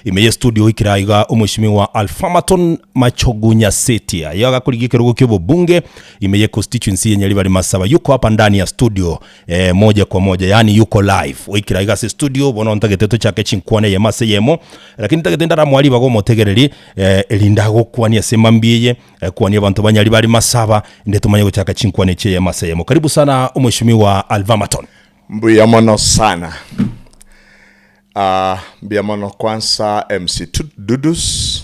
Ime ye studio oikire aiga omweshimiwa Alphamerton Machogu Nyasetia. Aye agakorigia ekerogo kia obobunge ime ye constituency ye Nyaribari Masaba. Yuko hapa ndani ya studio eh, moja kwa moja yaani yuko live. Oikire aiga ase studio bono ntagete tochake chinkwana eyemo ase eyemo lakini ntagete ndaramoa ribaga omotegereri eh, erinde agokwanie ase mambia eye eh, kwania abanto ba Nyaribari Masaba inde tomanye gochaka chinkwana echi eyemo ase eyemo. Karibu sana omweshimiwa Alphamerton. Mbuya mono sana. Ah, mbuya mono kwansa MC Dudus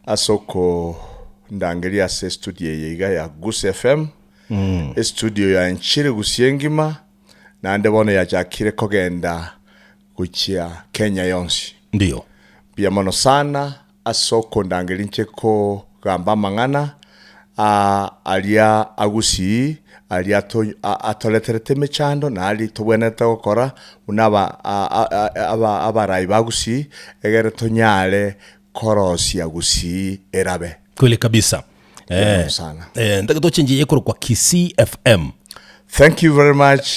ase okondangeria ase estudio eye iga ya Gusii FM. Estudio ya enchiri Gusii engima naende bono yachakire kogenda gochia Kenya yonsi. Ndiyo. Mbuya mono sana ase okondangeria inche kogamba amang'ana aa aria agusii, aria ato atoreterete emechando, na aria tobwenerete gokora buna aba aba abarai ba gusii, egere tonyare korosia gusii erabe. Kweli kabisa. Mbuya mono sana. Eh, ntagete ochenjie ekorokwa Kisii FM. Thank you very much.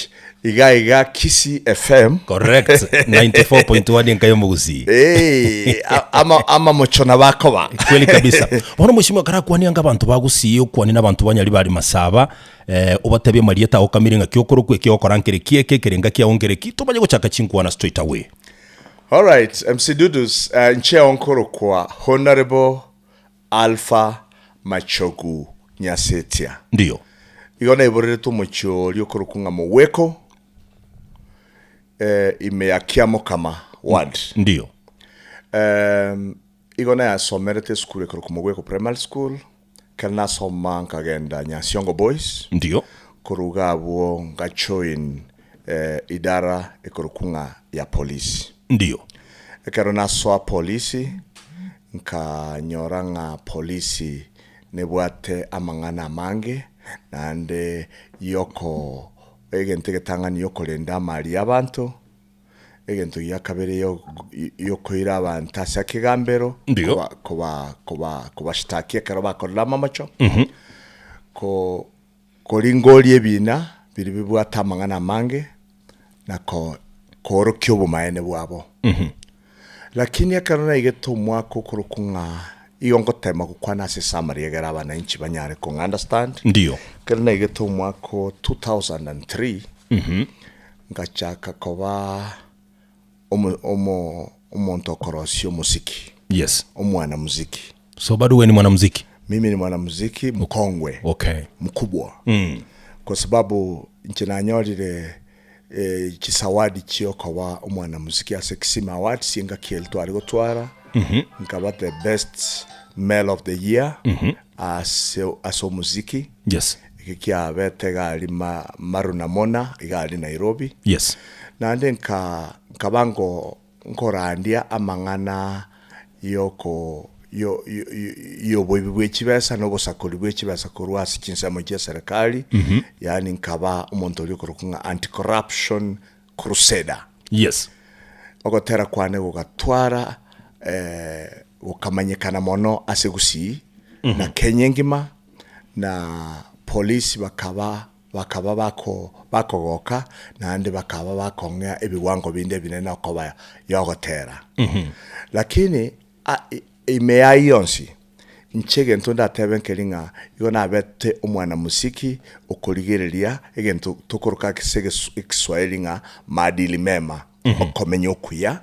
Iga iga Kisii FM. Correct. 94.1 enka y'omogusii. Hey, a- ama ama mochona bakoba. Kweli kabisa. Bono mheshimiwa karakwania anga abanto bagusii okwanie na abanto banyari bari masaba eh, obatebie amarieta ao kamire ng'aki okorokwa eki ogokora nkere ki eke ekere ngaki ao nkere ki tomanye gochaka chinkwana straight away. All right, MC Dudus, uh, ncheo nkorokwa Honorable Alpha Machogu Nyasetia. Ndiyo. Igo naiboreretwe omochie oria okorokwa ng'a Mogweko, eh, ime ya Kiamokama ward. Ndiyo. Em, igo nayasomerete esukuru ekorokwa Mogweko Primary School, ekero nasoma nkagenda Nyansiongo Boys, Ndiyo. korwa iga abwo ngajoin eh, idara ekorokwa ng'a ya polisi. Ndiyo. Ekero nasoa polisi, nkanyora ng'a polisi nebwate amang'ana amange, naende yoko egento egetang'ani yokorenda amari y'abanto, egento gia kabere yo yokoira abanto ase ekegambero, Ndiyo. koba koba koba kobashitakia ekero bakorire amamocho, ko koringoria ebina biria bibwate amang'ana amange, na ko koorokia obomaene bwabo. Lakini ekero naigete omwaka okorokwa ng'a igo ngotema gokwana ase summary egere abananchi banyare kong'a understand. Ndiyo. Ekero naigete omwaka o 2003, ngachaka koba omo omo omonto okorosia omosiki, Yes. omwanamuziki. So bado we ni mwanamuziki? Mimi ni mwanamuziki mkongwe. Okay. Mkubwa. Kwa sababu inche nanyorire eh, chisawadi chiokoba omwanamuziki ase Kisima Awards engaki eria tware gotwara nkaba the best male of the year ase ase omuziki Yes. eki kiabete iga aria ma Maruna Mona iga aria Nairobi Yes. naende nka nkaba nko nkorandia amang'ana yoko yo yo yoboibi bwe chibesa na obosakori bwe chibesa korwa ase chinsemo chia eserekari, yaani nkaba omonto oria okorokwa ng'a anti corruption crusader. Yes. Ogotera kwane gogatwara gokamanyekana mono ase Gusii na Kenya engima, na polisi bakaba Bakaba bako bakogoka, naende bakaba bakong'ea ebiwango binde ebinene okoba y'ogotera. Lakini a ime y'ayio yonsi, inche egento ndatebe nkeri ng'a igo nabete omwanamuziki okorigereria egento tokoroka ase egesu ekiswahili ng'a maadili mema, okomenya okuya,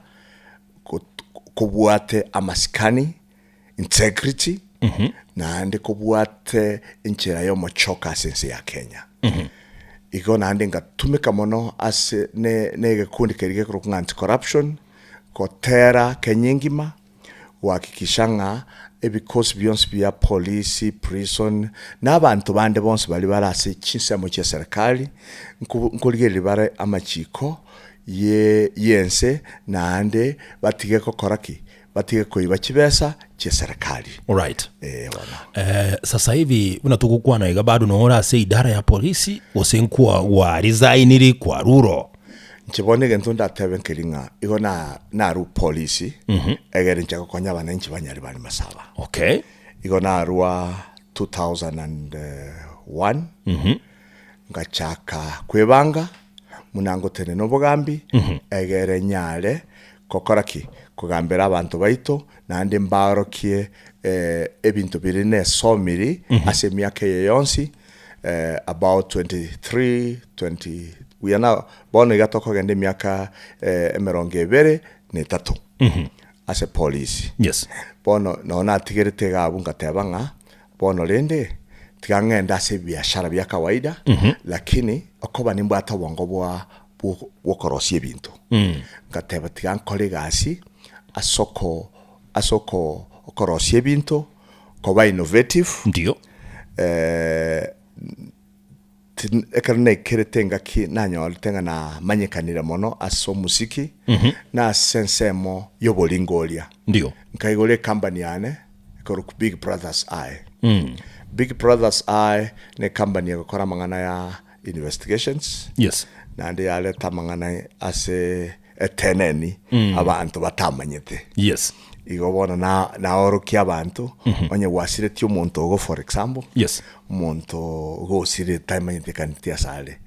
got kobwate amasikani, integrity, naende kobwate enchera y'omochoko ase ense ya Kenya. Igo naende ngatumeka mono ase ne ne egekundi keria gekorokwa ng'a anti corruption, gotera Kenya engima, gohakikisha ng'a ebikosi bionsi bia polisi, prison, na abanto bande bonsi baria bare ase chinsemo chia eserekari, nko nkorigereria bare amachiko ye yense naende batige gokora ki? Batige koiba chibesa chi'eserekari. Alright. Ee bono. Eh, sasa hivi buna togokwana iga bado nore ase idara ya polisi gose nkwa gwaresigniri kwarure oo? Inche bono egento ndatebe nkeri ng'a igo na narue polisi egere inche gokonya abananchi banyare bare masaba. Okay. Igo narua 2001 ngachaka kwebanga buna ngotenena obogambi egere nyare. Gokora ki? Kogambera abanto baito, naende mbaorokie ebinto biria nesomiri ase emiaka eye yonsi, about 23, 20, we are now, bono iga tokogenda emiaka emerongo ebere na etato ase polisi. Yes. Bono nonye natigerete iga abwo ngateba ng'a bono rende tiga ng'ende ase ebiashara bia kawaida, lakini okoba nimbwate obongo bwa bw'okorosia ebinto. Ngateba tiga nkore egasi ase oko ase oko okorosia ebinto, koba innovative, Ndio. tin- ekero naikerete engaki nanyorete ng'a namanyekanire mono ase omosiki, na ase ensemo ya oboringoria. Ndio. Nkaigora ecompany yane ekorokwa Big Brothers Eye. Big Brothers Eye ne ecompany egokora amang'ana ya investigations Yes. naende yareta amang'ana ase eteneni abanto batamanyete. Yes. Igo bono na naorokia abanto onye gwasiretie omonto ogo for example Yes. omonto ogosirete tamanyete kaniti ase are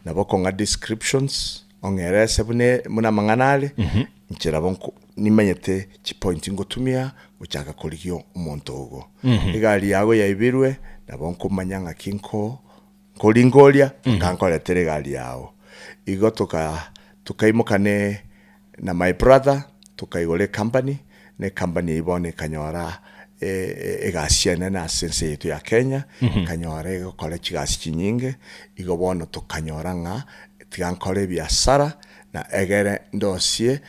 nabo okong'a descriptions ong'erese buna buna amang'ana are inche nabo nko nimanyete chipoints ngotumia gochaka korigia omonto ogo. Egari yago yaibirwe nabo nkomanya ng'aki nko Nkoringoria, akankoretera egari yao. Igo toka tokaimoka ne na my brother, tokaigora ecompany, na ecompany eyio bono ekanyora egasi enene ase ense yaito ya Kenya, ekanyora egokora chigasi chinyinge, igo bono tokanyora ng'a tiga nkore ebiasara, na egere ndosie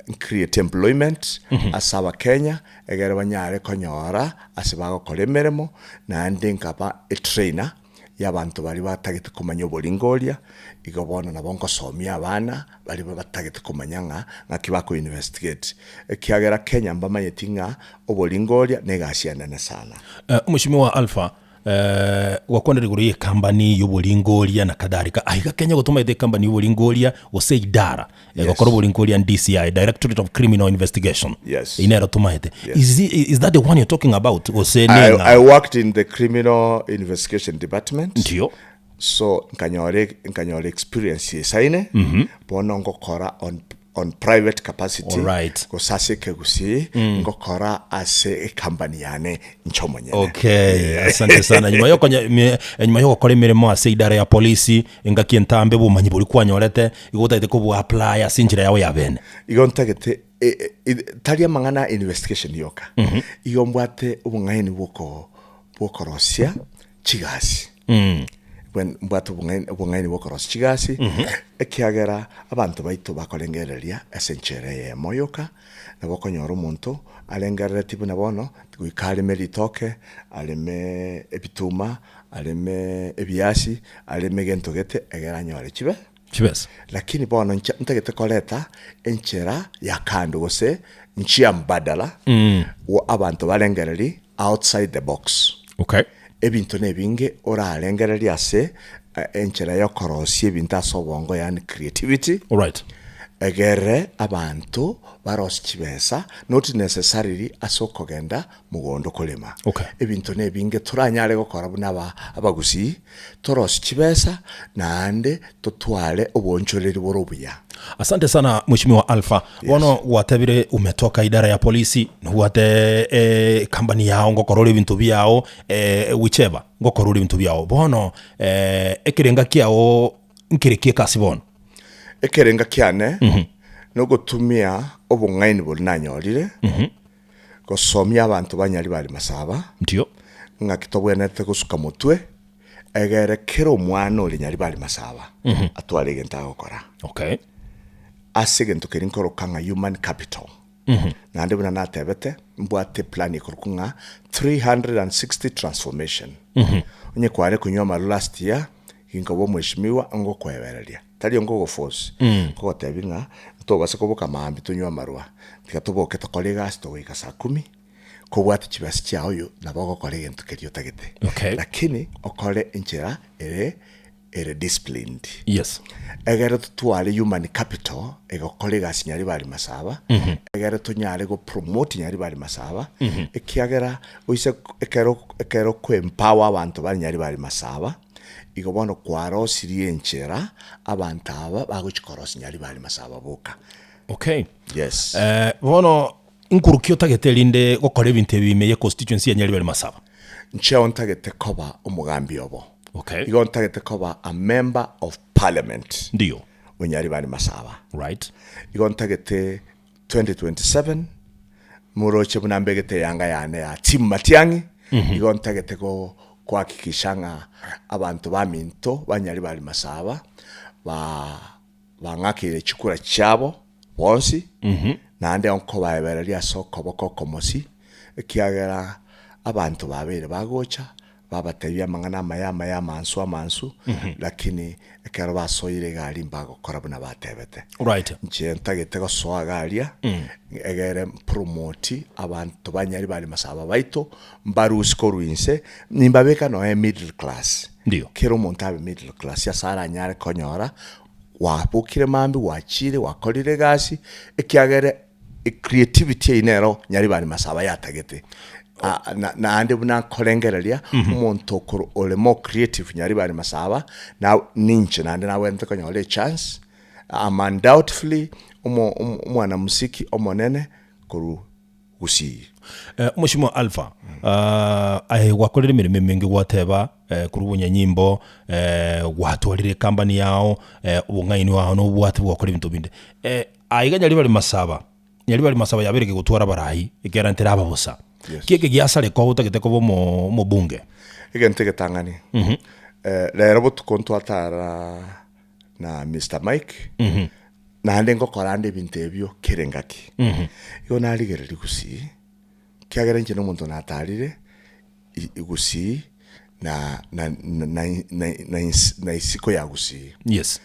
ncreate employment ase abakenya, egere banyare konyora ase bagokora emeremo, naende nkaba etrainer y'abanto baria batagete komanya oboringoria, igo bono nabo ngosomia abana baria batagete komanya ng'a ng'aki bako investigate, ekiagera Kenya mbamanyeti ng'a oboringoria na egasi enene sana. Omweshimiwa Alpha, Gwakwanire igoro y'ekambani y'oboringoria na kadhalika. Aiga Kenya gotomaete ekambani y'oboringoria gose idara egokora oboringoria DCI, Directorate of Criminal Investigation. Yes. Eyio nero tomaete. Yes. Is, is that the one you're talking about gose I, neng'a? I worked in the criminal investigation department. Ndio. So nkanyora nkanyora experience esaine bono ngokora on on private capacity Alright. gose ase ekegusii ngokora ase ecompany yane inche omonyene. Okay, asante sana. Nyuma yokonya me- nyuma yogokora emeremo ase idara ya polisi engaki entambe obomanyi boria kwanyorete igo otagete kobua apply ase enchera yao ya bene. Igo ntagete e- e- tari amang'ana a investigation yoka, igo mbwate obong'aini bwoko bwokorosia chigasi. Bwen- mbwate obong'aini obong'aini bwokorosia chigasi, ekiagera abanto baito bakorengereria ase enchera eyemo yoka, nabo okonyora omonto arengereretie buna bono, goika areme ritoke, areme ebituma, areme ebiasi, areme egento gete, egere anyore chibe Chibesa. Lakini bono inche ntagete koreta enchera ya kando gose njia mbadala wo abanto barengererie outside the box. Okay. Ebinto nebinge orarengererie ase enchera yokorosia ebinto ase obongo yaani creativity. Alright. Egere abanto barosie chibesa not necessarily ase okogenda mogondo korema. Okay. Ebinto nebinge toranyare gokora buna aba abagusii, torosie chibesa naende totware oboonchoreri bore obuya. Asante sana Mheshimiwa Alpha. Yes. Bono gwatebire umetoka idara ya polisi nobwate eh, company yao ngokora ore ebinto biao eh, whichever ngokora ore ebinto biao bono eh, ekerenga kiao nkere ki ekasi bono? Ekerenga kiane nogotumia obong'aini boria nanyorire Gosomia abanto ba Nyaribari Masaba, Ndio. ng'aki tobwenerete gosuka motwe, egere kera omwana ore Nyaribari Masaba atware egento agokora. Okay. Ase egento keria nkoroka ng'a human capital. Naende buna natebete, mbwate eplan ekorokwa ng'a 360 transformation. Onye kware konywa amarwa last year, ginkoba omweshimiwa ngokoebereria. Tari ngogoforce, nkogotebia ng'a ntobasa koboka maambia tonywe amarwa, tiga toboke tokore egasi togoika saa kumi, kobwate chibesa chiao oyo nabo ogokora egento keria otagete. Okay. Lakini okore enchera ere ere disciplined. Yes. Egere totware human capital egokora egasi Nyaribari Masaba, egere tonyare go promote Nyaribari Masaba, ekiagera oise ekero ekero ko empower abanto bare Nyaribari Masaba, Igo bono kwarosirie enchera abanto aba bagochia korosia nyaribari masaba boka. Okay. Yes. Eh, bono nkuru ki otagete erinde gokora ebinto ebi ime ye constituency ya Nyaribari Masaba? Ncheo ntagete koba omogambi obo. Okay. Igo ntagete koba a member of parliament Ndiyo. o Nyaribari Masaba. Right. Igo ntagete 2027 moroche buna mbegete eyanga yane ya team Matiang'i, igo ntagete go kohakikisha ng'a abanto baminto ba Nyaribari Masaba ba bang'akeire chikura chiabo bonsi, naende nkobaebereria ase okoboko okomosi, ekiagera abanto babeire bagocha, babatebia amang'ana amaya amaya amansu amansu, lakini ekero basoire iga aria mbagokora buna batebete. Right. Inche ntagete gosoa iga aria, egere mpromote abanto banyari bare masaba baito, mbarusie korwa inse, nimbabeka nonya emiddle class. Ndiyo. Kera omonto abe middle class ase aranyare konyora, kwabokire mambia gwachire gwakorire egasi, ekiagera ecreativity eyio nero Nyaribari Masaba yatagete. Ah, na- naende buna nkorengereria, omonto okoro ore more creative Nyaribari Masaba, na ninche naende nabwenerete konyora echance, am undoubtedly omo- omo- omwanamuziki omonene korwa Gusii. Eh, Omosimo Alpha, ah, aye gwakorire emeremo emenge gwateba eh, korwa obonyanyimbo eh, gwatwarire ecompany yao eh, obong'aini bwao nobwate bwakora ebinto binde. Eh, aiga Nyaribari Masaba, Nyaribari Masaba yabeire kegotwara abarai ekiagera nteraba bosa. Yes. Ki eke giasareka otagete koba omo omobunge? Egento egetang'ani, eh, rero botuko ntwatara na Mister Mike, naende ngokora ande ebinto ebio kera engaki. Igo narigereria gusii, ekiagera inche na omonto natarire i- gusii na na na na na ins na isiko ya gusii. Yes.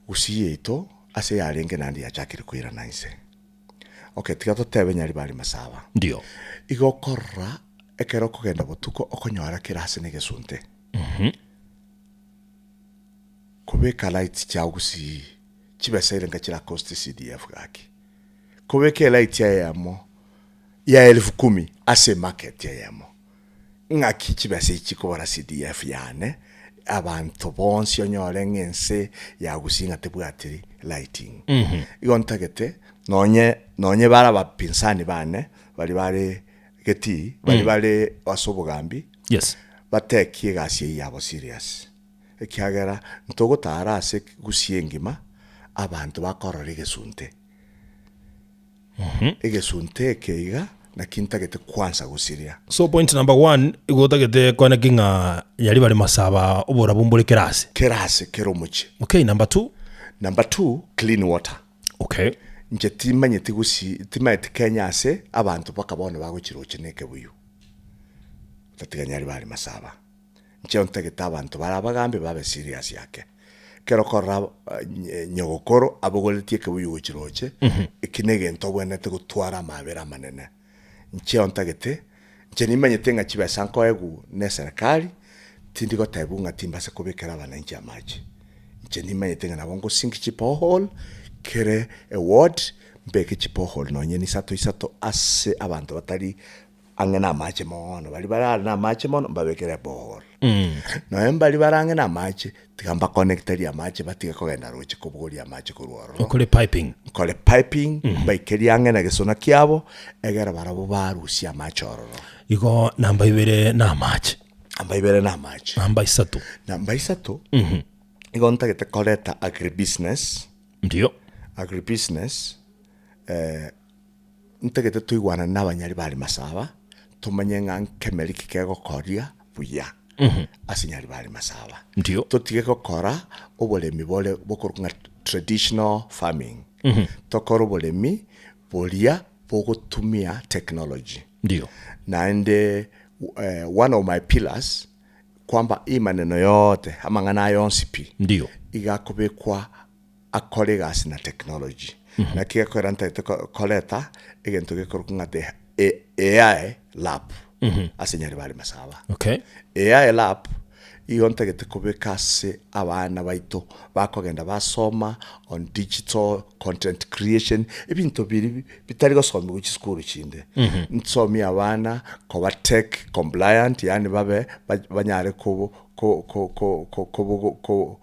Gusii yaito ase yarenge naende yachakire koirana inse. Okay, tiga totebe Nyaribari Masaba. Ndio. Igo okorora ekero okogenda botuko okonyora kera ase na egesunte. Kobeka lights chiao gusii chibesa erenga chira cost CDF gaki. Kobeka elight eyemo ya elfu kumi ase emarket eyemo ng'aki chibesa echi chikobora CDF yane abanto bonsi onyore ng'a ense ya gusii ng'a tebwati lighting. Igo ntagete nonye nonye bare abapinzani bane baria bare getii baria bare ase obogambi Yes. batekie egasi eyio yabo serious. Ekiagera ntogotara ase gusii engima abanto bakorora egesunte. Egesunte eke iga naki ntagete kwansa gosiria. So point number one, igo otagete koaneki ng'a Nyaribari Masaba oborabu mbore kera ase. Kera ase, kera omochie. Okay, number two. Number two, clean water. Okay. Inche timanyeti gusii, timanyeti Kenya ase abanto mpaka bono bagochirochia na ekebuyu, otatiga Nyaribari Masaba. Inche ntagete abanto bare abagambi babe serious ake. Ekero okorora nyogokoro abogoretie ekebuyu gochia roche, eki na egento obwenerete gotwara amabera amanene. Inche ntagete, inche nimanyete ng'a chibesa nkoegwa na eserekari, tindi gotebiwa ng'a timbase kobekera abananchi amache. Inche nimanyete ng'a nabo ngosink chiborehole, kere eward, mbeke chiborehole nonye na isato isato ase abanto batari ang'e namache mono, baria bare are namache mono mbabekere eborehole. Nonya mbaria bare ang'e namache, tiga mbakonecterie amache batige kogenda roche kobogoria amache korwa ororo. Okore piping. Nkore piping, mbaikerie ang'e na gesona kiabo, egere barabwo barusie amache ororo. Igo namba ibere namache. Namba ibere namache. Namba isato. Namba isato, igo ntagete koreta agribusiness, Ndio. agribusiness, Ntagete toigwanane nabanyari ba Arimasaba, tomanye ng'a nkemeri ki kegokoria buya ase nyari ba Arimasaba. Ndio. Totige gokora oboremi bore bokorokwa ng'a traditional farming. Tokore oboremi boria bogotumia technology. Ndio. Naende one of my pillars kwamba hii maneno yote amang'ana aya onsi pi Ndio. iga akobekwa akore egasi na technology. Naki gekoera ntagete koreta egento gekorokwa ng'a the AI lab ase Nyaribari Masaba. Okay. AI lab igo ntagete kobeka ase abana baito bakogenda basoma on digital content creation, ebinto biria bitari gosomiwa chisukuru chinde. Nsomie abana koba tech compliant yaani babe banyare ko ko ko ko ko ko.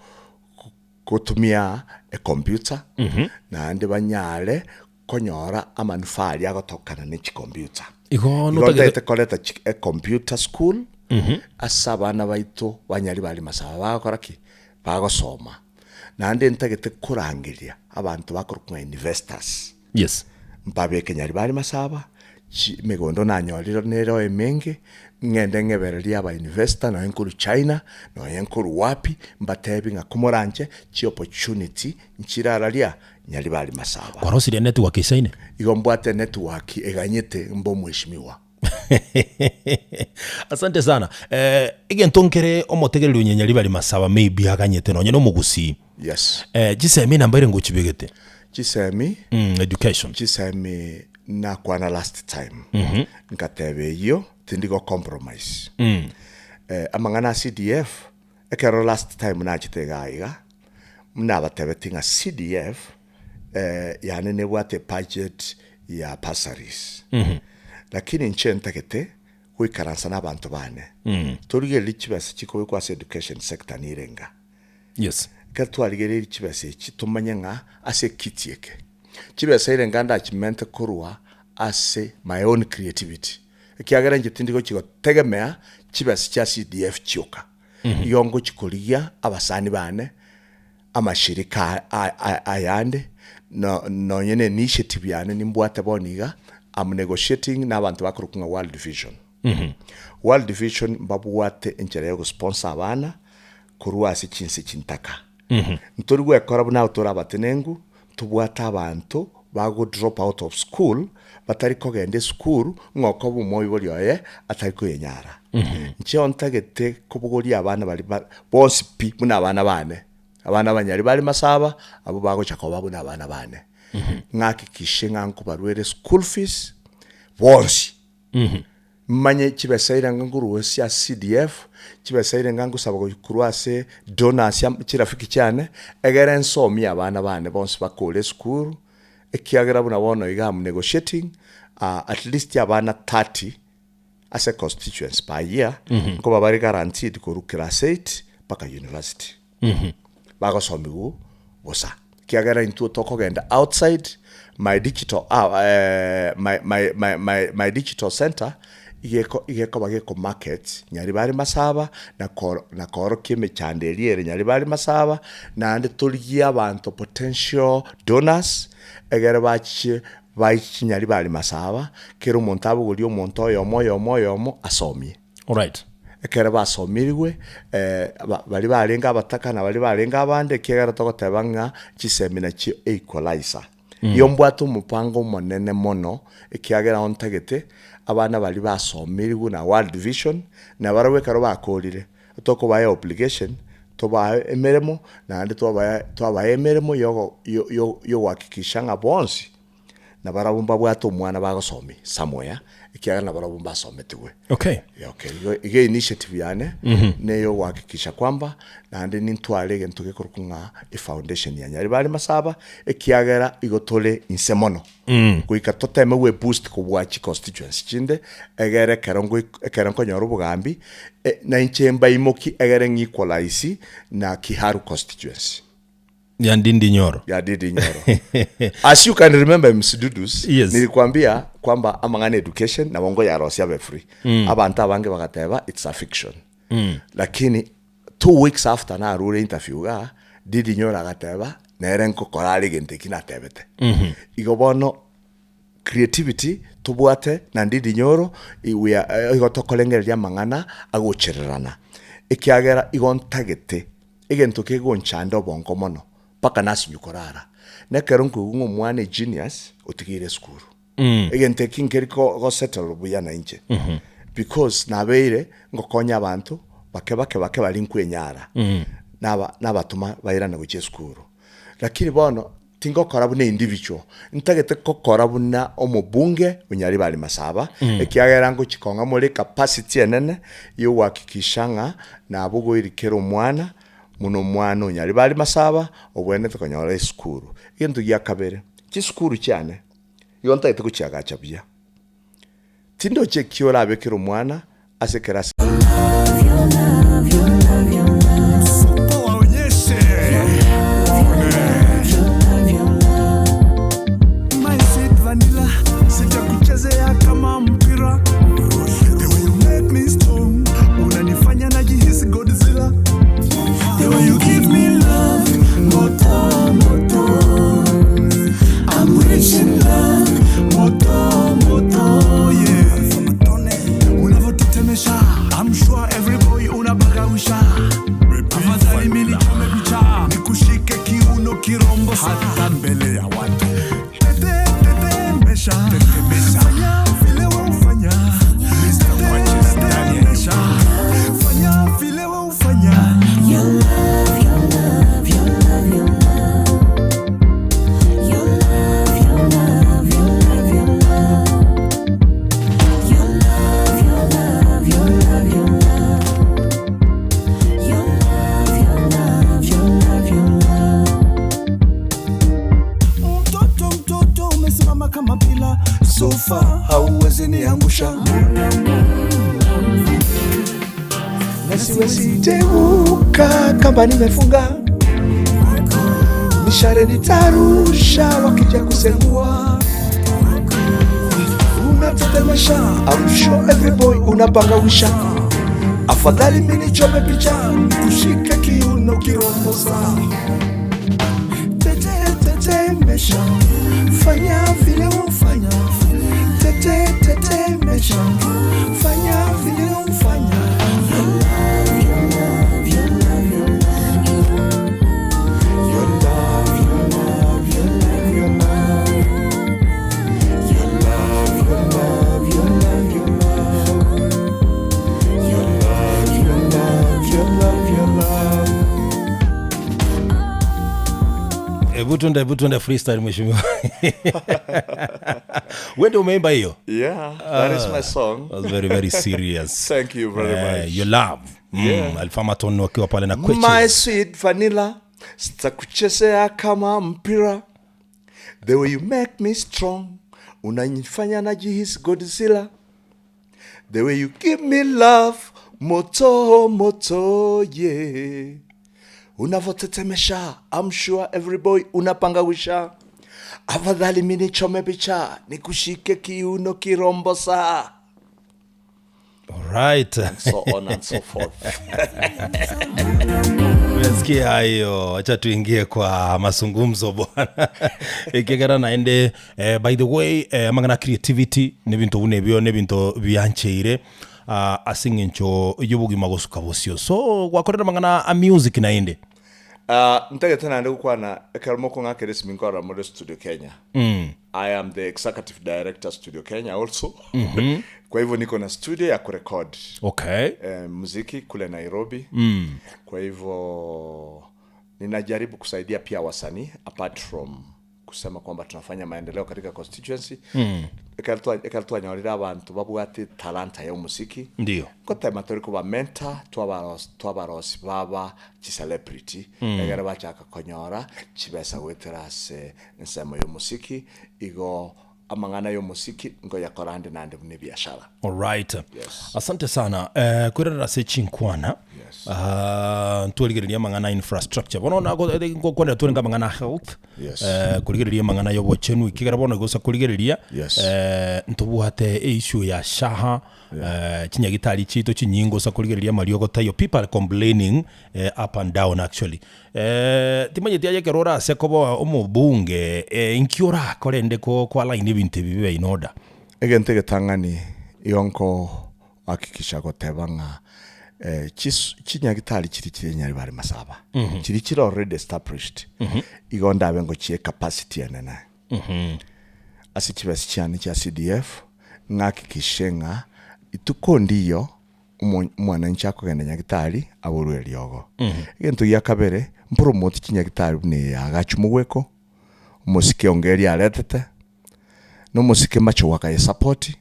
Gotumia ecomputer, naende banyare konyora amanufaa aria agotokana ne chicomputer. Igo Igo notagete ntagete koreta chi ecomputer school, ase abana baito banyari bare masaba bagokora ki? Bagosoma. Naende ntagete korangeria abanto bakorokwa ng'a investors. Yes. Mbabeke nyari bare masaba, chi emegondo nanyorire nero emenge, ng'ende ng'ebererie aba investor nonye nkorwa China, nonye nkorwa wapi, mbatebi ng'a komoranche chi opportunity nchirararia nyari bare masaba. Kwarosirie network eisaine? Igo mbwate network eganyete mbe omweshimiwa. Asante sana. Eh, egento nkere omotegereri onye Nyaribari Masaba maybe aganyete nonye na omogusii. Yes. Eh, chisemi namba ere ngochibegete. Chisemi, Mm, education. chisemi nakwana last time nkateba eyio tindi go compromise eh, amang'ana a CDF ekero last time nachete igaa iga nabatebetie ng'a CDF eh, yane nebwate ebudget ya bursaries lakini inche ntagete goikaransa na abanto bane torigererie chibesa chikobekwa ase education sector nirenga Yes. Ekero twarigereirie chibesa echi tomanye ng'a ase ekiti eke, chibesa erenga ndachimente korwa ase my own creativity, ekiagera inche tindi gochi gotegemea chibesa chia CDF chioka, igo ngochi korigia abasani bane, amashirika ayande, no nonye na initiative yane nimbwate bono iga, am negotiating na abanto bakorokwa ng'a World Vision. World Vision mbabwate enchera ya gosponsor abana, korwa ase chinse chintaka. Ntori gwekora buna tore abatenenku, ntobwate abanto bago drop out of school, batari kogenda esukuru ng'a okoba omoibori oye atari koyenyara. Inche ntagete kobogoria abana baria ba bonsi pi buna abana bane, abana abanyari bare masaba, abwo bagocha koba buna abana bane. Ng'akikishe ng'a nkobaruera eschool fees, bonsi. Manye chibesa erenga nkorusia ase CDF, chibesa erenga ngosaba korwa ase donors chirafiki chiane, egere nsomie abana bane bonsi bakore esukuru, ekiagera buna bono iga am negotiating at least abana 30 ase constituency per year, nkoba bare guaranteed korwa class eight mpaka university. Bagosomigwa bosa, ekiagera intwe tokogenda outside my digital my my my my my digital center igeko igekoba geko market Nyaribari Masaba na koro na koorokia emechando eria ere Nyaribari Masaba, naende torigie abanto potential donors, egere bachie baichi Nyaribari Masaba, kera omonto abogorie omonto oyomo oyomo oyomo asomie. Alright. Ekero basomirigwe, baria barenge abataka na baria barenge abande, ekiagera togoteba ng'a chisemi nachio equalizer. Igo mbwate omopango omonene mono, ekiagera ontagete abana baria basomirigwe na World Vision, na barabwo ekero bakorire, tokobaa eobligation, tobae emeremo, naende twabae twabae emeremo yogo yo- yo- yogohakikisha ng'a bonsi. na barabwo mbabwate omwana bagosomia somewhere, ekiagera nabarabwo mbasometigwe. Okay. Yeah, okay. Igo, igo initiative yane neyo gohakikisha kwamba naende nintware egento gekorokwa ng'a efoundation ya Nyaribari Masaba, ekiagera igo tore inse mono. Goika toteme gwe boost kobua chiconstituency chinde, egere ekero ngoi ekero nkonyora obogambi, eh, nainche mbaimoki egere ng'equalize na Kiharu constituency. Ya Ndindi Nyoro. Ya Ndindi Nyoro. As you can remember MC Dudus, Yes. nilikwambia kwamba amang'ana education nabo ngoyarosia abe free. Abanto abange bagateba it's a fiction. Lakini 2 weeks after narure interview igaa, Ndindi Nyoro agateba nere nkokora are egento eki natebete. Igo bono creativity tobwate na Ndindi Nyoro i- we are igo tokorengereria amang'ana agochererana. Ekiagera igo ntagete Egento kegonchanda obongo mono mpaka nasinywa korara, nekero nkoigwa ng'a omwana egenius otigeire esukuru. Egento eki nkeri ko gosettle buya nainche because nabeire ngokonya abanto bake bake bake baria nkwenyara, naba nabatoma bairane gochia esukuru. Lakini bono Tingokora buna individual, ntagete gokora buna omobunge o Nyaribari Masaba, ekiagera ngochia kong'a more ecapacity enene yogohakikisha ng'a nabogoiri kera omwana, buna omwana o Nyaribari Masaba obwenerete konyora esukuru. Egento gia kabere, chisukuru chiane, igo ntagete gochiagacha buya. Tindochi eki orabe kera omwana ase ekerasi. kirombo hata mbele ya watu Tete, tetemesha Tetemesha Fanya vile we hufanya Mr. Kwachis ndani ya nyumba Fanya vile we hufanya Your love, your love, your love, your love. Your love, your love, your love, your love. Your love, your love, your love, your love. Your love, your love, your love, your love. Mtoto mtoto umesimama kama pila sofa hauwezi niangusha na siwezi teuka kamba nimefunga mishare nitarusha wakija kusengua unatetemesha I'm sure every boy unapangawisha afadhali mimi nichome picha nikushike kiuno kirombosa tete tetemesha fanya vile ufanya tete tetemesha fanya vile ufanya Your love, your love, your love, your love. Your love, your love, your love, your love. Your love, your love, your love, your love. Hebu tuende, hebu tuende freestyle mheshimiwa. Wewe ndio umeimba hiyo? Yeah, that is my song. Was very very serious. Thank you very Eh, much. Your love. Alphamaton wakiwa pale na My Kweches. sweet vanilla, sitakuchezea kama mpira. The way you make me strong, unanifanya najihisi Godzilla. The way you give me love, moto moto, yeah. Unavotetemesha, I'm sure every boy unapangawisha. Afadhali mimi nichome picha, nikushike kiuno kirombosa. Alright. So on and so forth. Umesikia hiyo, acha tuingie kwa mazungumzo bwana. Ikigera naende eh, by the way eh, amang'ana creativity nebinto buna ebio nebinto biancheire ah, ase eng'encho y'obogima gosuka bosio so gwakorire amang'ana a music naende Uh, ntagete naende gokwana ekero mokong'akera esimi nkorora more Studio Kenya. I am the executive director Studio Kenya also. Kwa hivyo niko na studio ya kurekod okay eh, muziki kule Nairobi. Kwa hivyo ninajaribu kusaidia pia wasanii apart from kusema kwamba tunafanya maendeleo katika constituency mm. Ekero twanyorire abanto babwate talanta ya omosiki Ndio. ngotema tori koba mentor twabarosi baba chicelebrity mm. Ekero bachaka konyora chibesa goetera ase ensemo ya omosiki igo amang'ana ya omosiki ngoyakora ande nande buna ebiashara. Alright. Yes. Asante sana eh, kwerera ase chinkwana Yes. Ah, ntwarigereria amang'ana infrastructure bono nagokwendera twarenga amang'ana health Yes. eh, korigereria amang'ana ya obochenu ekigera bono gosa korigereria Yes. eh, ntobwate eissue ya shaha eh, chinyagitari chiaito chinyinga osa korigereria amariogo taiyo people are complaining eh, up and down actually eh, timanyeti aye ekero orase koba omobunge eh, inki orakore ende ko ko align ebinto ebi bibe in order Egento egetang'ani igo nkohakikisha goteba ng'a eh, chis- chinyagitari chiri chire Nyaribari Masaba chiri chire already established igo ndabe ngochie capacity enene ase chibesa chiane chia CDF ng'akikishe ng'a ituko ndiyo omo- omwananchi akogenda nyagitari aborwe eriogo. Egento gia kabere mpromote chinyagitari buna eye ya Agachu Mogweko, omosike Ongeri aretete, na omosike Machogu akayesapoti,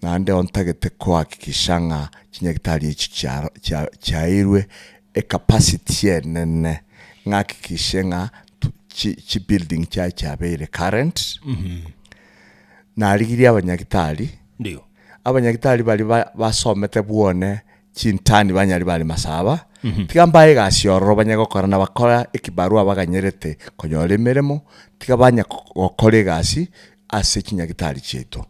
naende ontagete kohakikisha ng'a chinyagitari echi chia chia chiairwe ecapacity enene, ng'akikishe ng'a chi chibuilding chiaye chiabeire current, narigirie abanyagitari, Ndio. abanyagitari baria ba basomete bwone chintani banyari bare masaba, tiga mbae egasi ororo banye gokora na bakora ekibarua baganyerete konyora emeremo, tiga banya gokora egasi ase chinyagitari chiaito.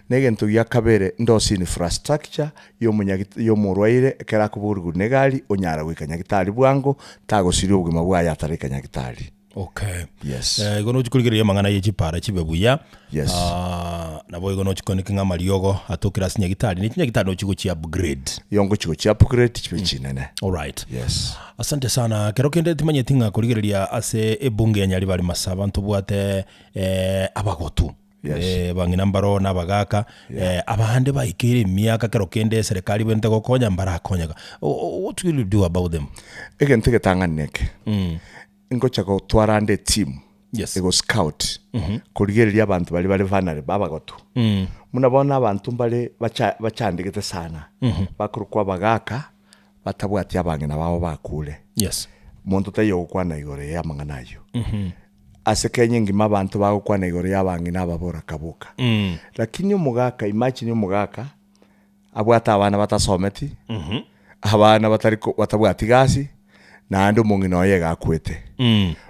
Na egento gia kabere, ndosie infrastructure ya omonyagit ya omorwaire ekero akoborigwa na egari, onyara goika nyagitari bwango, tagosiria obogima bwaye ataraika nyagitari. Okay. Yes. Eh, igo nochi korigereria amang'ana ye chipara chibe buya. Yes. Ah, Naboigo nochikwaneke ng'a amariogo atokire ase nyagitari, ne chinyagitari nochi gochi upgrade. Igo ngochi gochi upgrade chibe chinene. Alright. Yes. Asante sana. Kero kende timanyeti ng'a korigereria ase ebunge ya Nyaribari Masaba ntobwate eh, abagotu. Yes. Eh, bang'ina mbaro na abagaka eh, abande baikeire emiaka kero kende eserekari bwente gokonya mbarakonyeka. O- o- What will you do about them? Egento egetang'ani neke, ngocha gotwara ande etimu Yes. ego scout korigereria abanto baria bare vulnerable abagotu. Buna bono abanto mbare bacha bachandegete sana, bakorokwa abagaka batabwati abang'ina babo bakure. Yes. Monto taiyo ogokwana igoro ya amang'ana ayio. Ase Kenya engima abanto bagokwana igoro ya abang'ina ababora kaboka. Lakini omogaka imagine omogaka abwate abana batasometi, abana batari ko batabwati gasi, naende omong'ina oye iga akwete.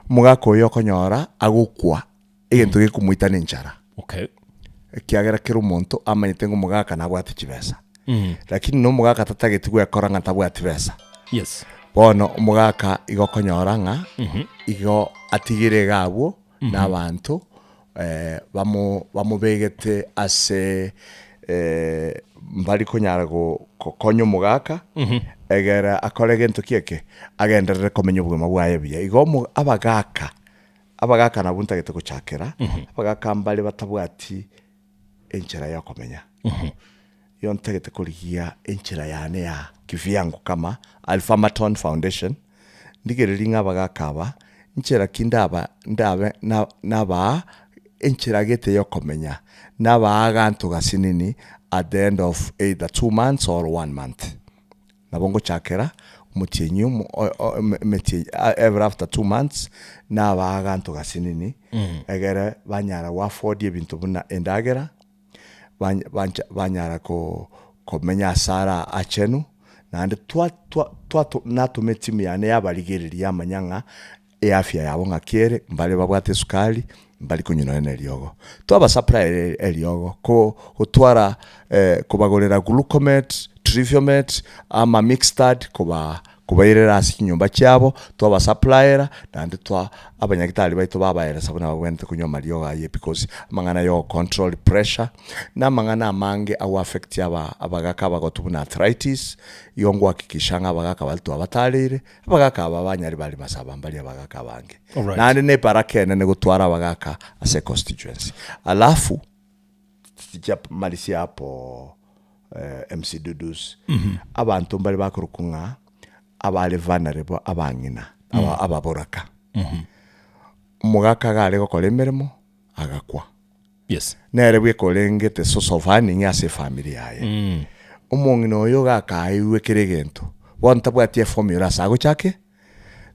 Omogaka oyo okonyora agokwa egento gekomoita na enchara. Okay. Ekiagera kera omonto amanyete ng'a omogaka nabwate chibesa. Lakini na omogaka tatageti gwekora ng'a tabwati besa. Yes. Bono omogaka igo okonyora ng'a igo atigire iga abwo na abanto bamo bamobegete ase mbari konyara go gokonya omogaka egere akore gento ki eke? Agenderere komenya obogima bwaye buya. Igo omo abagaka abagaka nabwo ntagete gochakera, abagaka mbare batabwati enchera ya okomenya. Igo ntagete korigia enchera yane ya kivyangu kama Alpha-Maton Foundation, ndigererie ng'a abagaka aba, nchera ki ndaba ndabe na nabaa enchera gete ya okomenya, nabaa aganto gasinini at the end of either 2 months or one month. Nabo ngochakera omotienyi omo o- o emetienyi every after 2 months, nabaa aganto gasinini, egere banyara go afford ebinto buna endagera, banya bancha banyara ko komenya ase ara achenu, naende twa twa twato natoma etimu yane yabarigereria yamanya ng'a eafya yabo ng'aki ere, mbare babwate esukari, mbari konywa nonye na eriogo. Twabasupply eriogo, ko gotwara kobagorera glucomet, triviomet, ama mixtard koba kobairera ase chinyomba chiabo, twabasuppliera, naende twa abanyagitari baito babaeresa buna babwenerete konywa amariogo ayio because amang'ana ya ogocontrol pressure, na amang'ana amange ago affect aba abagaka abagotu buna arthritis, igo ngohakikisha ng'a abagaka baria twabatareire, abagaka aba banyari bare masaba mbari abagaka abange. Alright. Naende na ebaraka enene gotwara abagaka ase econstituency. Alafu, sijamalizia hapo MC Dudus, abanto mbare bakorokwa ng'a abare vulnerable abang'ina, aba- ababoraka. Omogaka iga are gokora emeremo, agakwa. Yes. Nere bweka orenge the source of earning ase efamiri yaye. Omong'ina oyo iga akaeirwe kera egento, bono tabwati eformula ase agochake,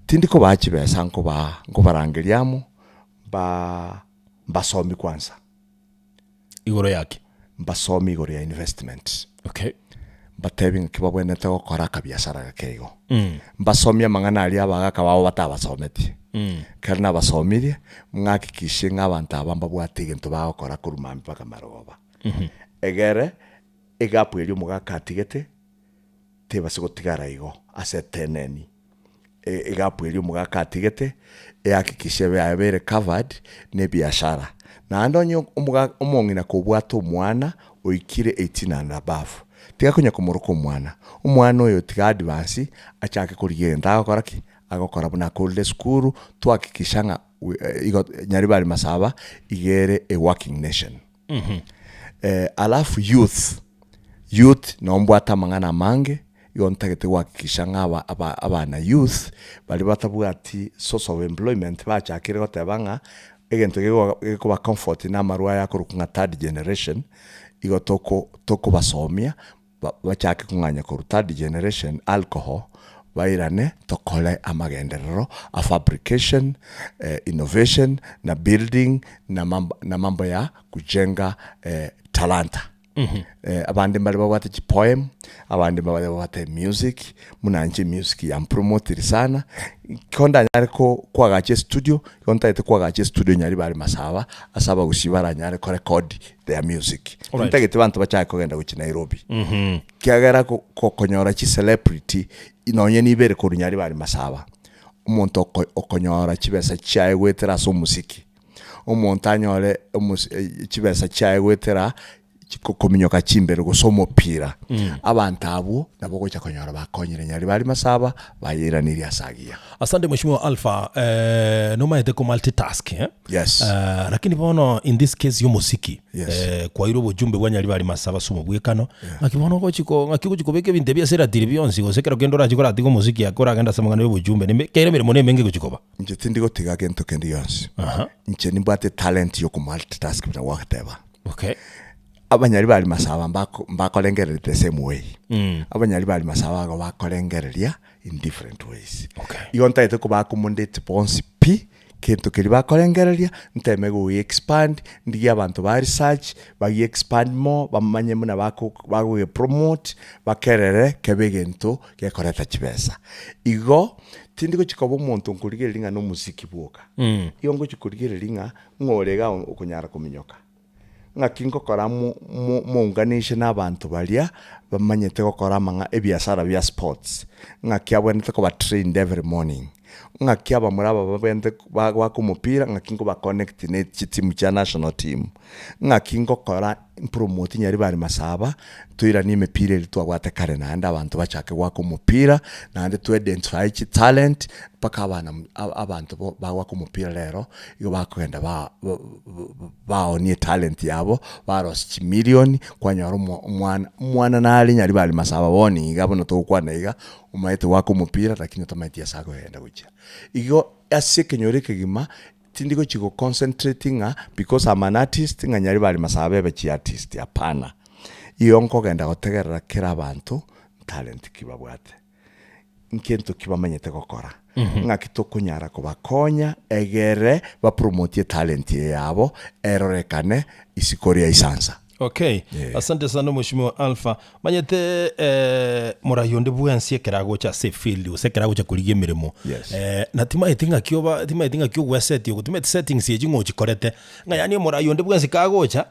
tindi kobaa chibesa nkobaa nkobarangeria amo, mbaa mbasomi kwanza. Igoro yaki? Mbasomi igoro ya investment. Okay. Mbatebi ng'aki babwenerete gokora akabiasara gake igo. Mbasomie amang'ana aria abagaka babo batabasometie. Ekero nabasomirie, ng'akikishie ng'a abanto aba mbabwate egento bagokora korwa mambia mpaka marogoba. Egere, egapu eria omogaka atigete, tebase gotigara igo ase eteneni. Egapu eria omogaka atigete, ehakikishe ebe yabeire covered na ebiashara. Naende onye omoga omong'ina kobwate omwana oikire 18 and above, tiga konya komoroka omwana, omwana oyo tiga advance achake korigia egento agokora ki? Agokora buna akorire esukuru, twahakikisha ng'a we igo Nyaribari Masaba iga ere a working nation. Alafu youth, youth nabo mbwate amang'ana amange, igo ntagete gohakikisha ng'a aba aba abana youth, baria batabwati source of employment bachakire goteba ng'a egento gegoa gekoba comfort na amarwa aya akorokwa ng'a third generation, igo toko tokobasomia ba bachake kong'anya korwa third generation alcohol, bairane tokore amagenderero a fabrication, innovation, na building, na mambo na mambo ya kujenga talanta. Abande mbare babwate chipoem, abande mbare babwate music, buna inche music yampromotire sana, ko ndanyare ko koagacha estudio, igo ntagete koagacha estudio Nyaribari Masaba, ase abagusii baranyare korecord their music. Alright. Ntagete banto bachake kogenda gochia Nairobi. Kiagera ko- kokonyora chicelebrity nonye nibere korwa Nyaribari Masaba, omonto oko- okonyora chibesa chiaye goetera ase omosiki. omonto anyore omos chibesa chiaye goetera kominyoka chimbero gose omopira, abanto abwo nabo ogocha konyora bakonyire Nyaribari Masaba bayeiranirie ase agiya. Asante Mheshimiwa Alpha, eh, nomaete ko multitask eh? Yes. Eh, lakini bono in this case y'omosiki Yes. eh, kwairwe obochumbe bwa Nyaribari Masaba ase omobwekano ng'aki bono ogochi ko ng'aki ogochi kobeka ebinto ebi ase eratiri bionsi gose ekero kende orachi koratiga omosiki ake oragende ase amang'ana ya obochumbe nime kere emeremo nemenge egochi koba. Inche tindi gotiga gento kende gionsi. Aha. Inche nimbwate etalent ya okomultitask buna gwateba. Okay. Abanyari bari masaba mbako mbakorengereria the same way. Abanyari bari masaba igo bakorengereria in different ways. Okay. Igo ntagete koba accommodate bonsi pi, kento keria bakorengereria, nteme goe expand, ndigie abanto ba research, bagie expand more, bamanye buna bako bagoge promote, bakerere kebe egento gekoreta chibesa. Igo, tindi gochi koba omonto nkorigereria ng'a na omosiki bwoka. Igo ngochi korigereria ng'a, ng'a ore iga okonyara kominyoka. Ng'aki ngokora mo- mo- mounganishe na abanto baria bamanyete gokora amang'a ebiasara bia sports, ng'aki abwenerete koba trained every morning, ng'aki abamura aba babwenerete bagoaka omopira ng'aki nkoba connect ne chitimu chia national team, ng'aki ngokora mpromote Nyaribari Masaba, toiranie emepira eria twabwate kare naende abanto bachake goaka omopira, naende to identify chitalent, mpaka abana abanto bo bagoaka omopira rero, igo bakogenda ba baonie etalent yabo, barosie chimilioni, kwanyora omo omwana omwana nare Nyaribari Masaba bono iga buna togokwana iga, omaete goaka omopira lakini otamanyeti ase akogenda gochia. Igo ase ekenyoro ekegima, tindi gochi go concentrate ng'a because am an artist ng'a Nyaribari Masaba ebe chiartist hapana. Igo nkogenda gotegerera kera abanto, talent ki babwate. Nkento ki bamanyete gokora? Ng'aki tokonyara kobakonya egere bapromotie etalent eye yabo erorekane isiko ria isansa? Okay, Yeah. asante sana Mheshimiwa Alpha. Manyete eh, morai onde bwensi ekero agocha ase efield gose ekero agocha korigia emeremo Yes. eh, na timaeti ng'aki oba timaeti ng'aki ogwesetia ogo timaeti settings echi ng'o ochikorete ng'a yaani omorai onde bwensi kagocha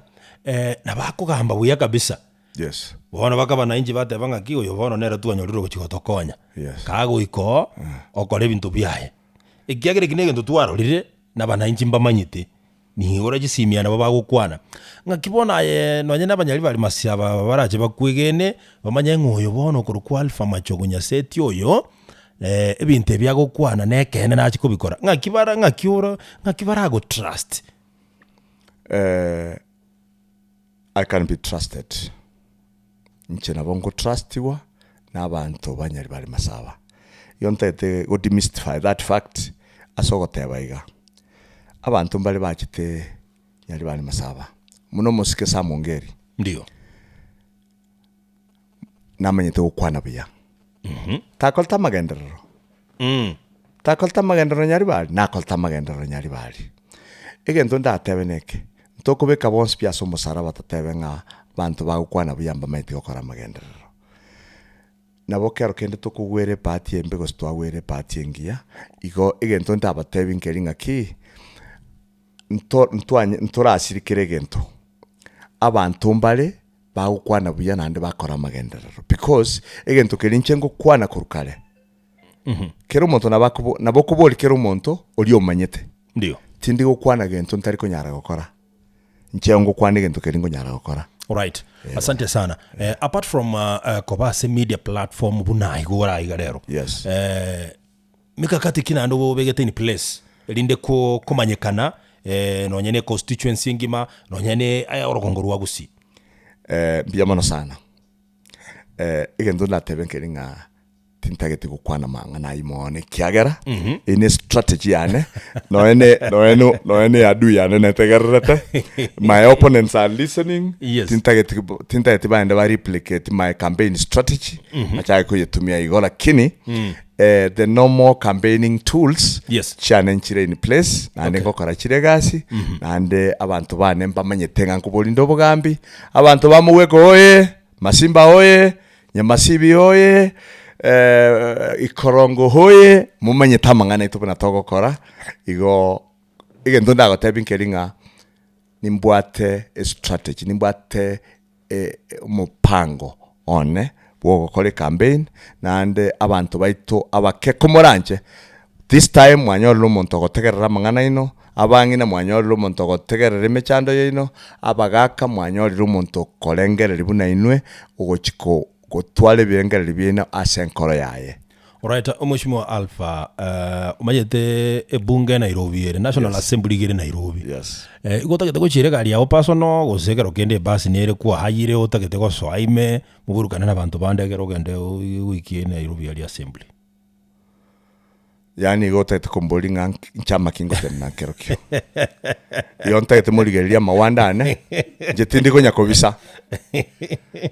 eh, nabo akogamba buya kabisa. Yes. Bono bakaba nainche bateba ng'aki oyo bono nere twanyorire ogochia gotokonya. Yes. Kagoika oo, okora ebinto biaye. Ekiagera eki negento twarorire, na abanainchi mbamanyete, niigoro chisimia nabo bagokwana, ng'aki bono aye nonye na abanyari bari masi aba aba barache bakwegene, bamanye ng'a oyo bono okorokwa Alpha Machogu Nyaseti oyo, ebinto ebi agokwana nekeene nachia kobikora. Ng'aki bara ng'aki ora ng'aki baragotrust. I can be trusted, inche nabo ngotrustiwa na abanto ba Nyaribari Masaba. Igo ntagete go demystify that fact ase ogoteba iga, abanto mbare bachete Nyaribari Masaba, buna omosike Sam Ongeri, Ndio. namanyete gokwana buya, takorete amagenderero, takorete amagenderero Nyaribari, nakorete amagenderero Nyaribari. Egento ndatebe neke, ntokobeka bonsi pi ase omosaraba totebe ng'a abanto bagokwana buya mbamaeti gokora amagenderero. Nabo kero kende tokogwera ebahati embe gose twagwera ebahati engiya, igo egento ndabatebi nkeri ng'aki, nto ntwanye ntorasiri kera egento, abanto mbare bagokwana buya naende bakora amagenderero because egento keria inche ngokwana korwa kare, kera omonto nabo akobo nabo okoboria kera omonto oria omanyete. Ndio. Tindi gokwana gento ntari konyara gokora, inche ngokwana egento keria nkonyara gokora. Alright. Asante sana. Eh, apart from uh, uh, koba ase media platform buna igo oraiga rero. Yes. Eh, Mikakati ki naende obegete in place erinde ko komanyekana nonye ne constituency engima nonye ne orogongo rwa Gusii? Mbuya mono sana. Egento ndatebe nkeri ng'a tintageti gokwana amang'ana ayio mono ekiagera eye ne strategy yane nonya ne nonya ne nonya ne adui yane netegererete my opponents are listening Yes. tintageti tintageti baende ba replicate my campaign strategy bachake koyetumia igo lakini The normal campaigning tools Yes. chiane nchire in place naende Okay. ngokora chire egasi naende abanto bane mbamanyete ng'a nkoborinde obogambi abanto ba Mogweko oye Masimba oye Nyamasibi oye Ikorongo oye momanyete amang'ana aito buna togokora igo egento ndagotebie nkeri ng'a nimbwate estrategy nimbwate omopango one bw'ogokora ecampaign, naende abanto baito abake komoranche, This time mwanyorire omonto ogotegerera amang'ana aino, abang'ina mwanyorire omonto ogotegerera emechando yaino, abagaka mwanyorire omonto okorengereria buna inwe, ogochi ko gotwara ebirengererio biaino ase enkoro yaye. Alright, Omweshimiwa Alpha, eh, omanyete ebunge Nairobi ere, National Yes. Assembly iga ere Nairobi. Yes. Eh, igo otagete gochiera egari yago personal, gose ekero kende ebasi nere kwahayire otagete gosoa ime, moburukane na abanto bande ekero ogende oikie Nairobi aria Assembly. Yaani igo otagete komboria ng'a nchama ki ngotenena nkerokio. Igo ntagete morigererie amawanda ane, inche tindi konya kobisa,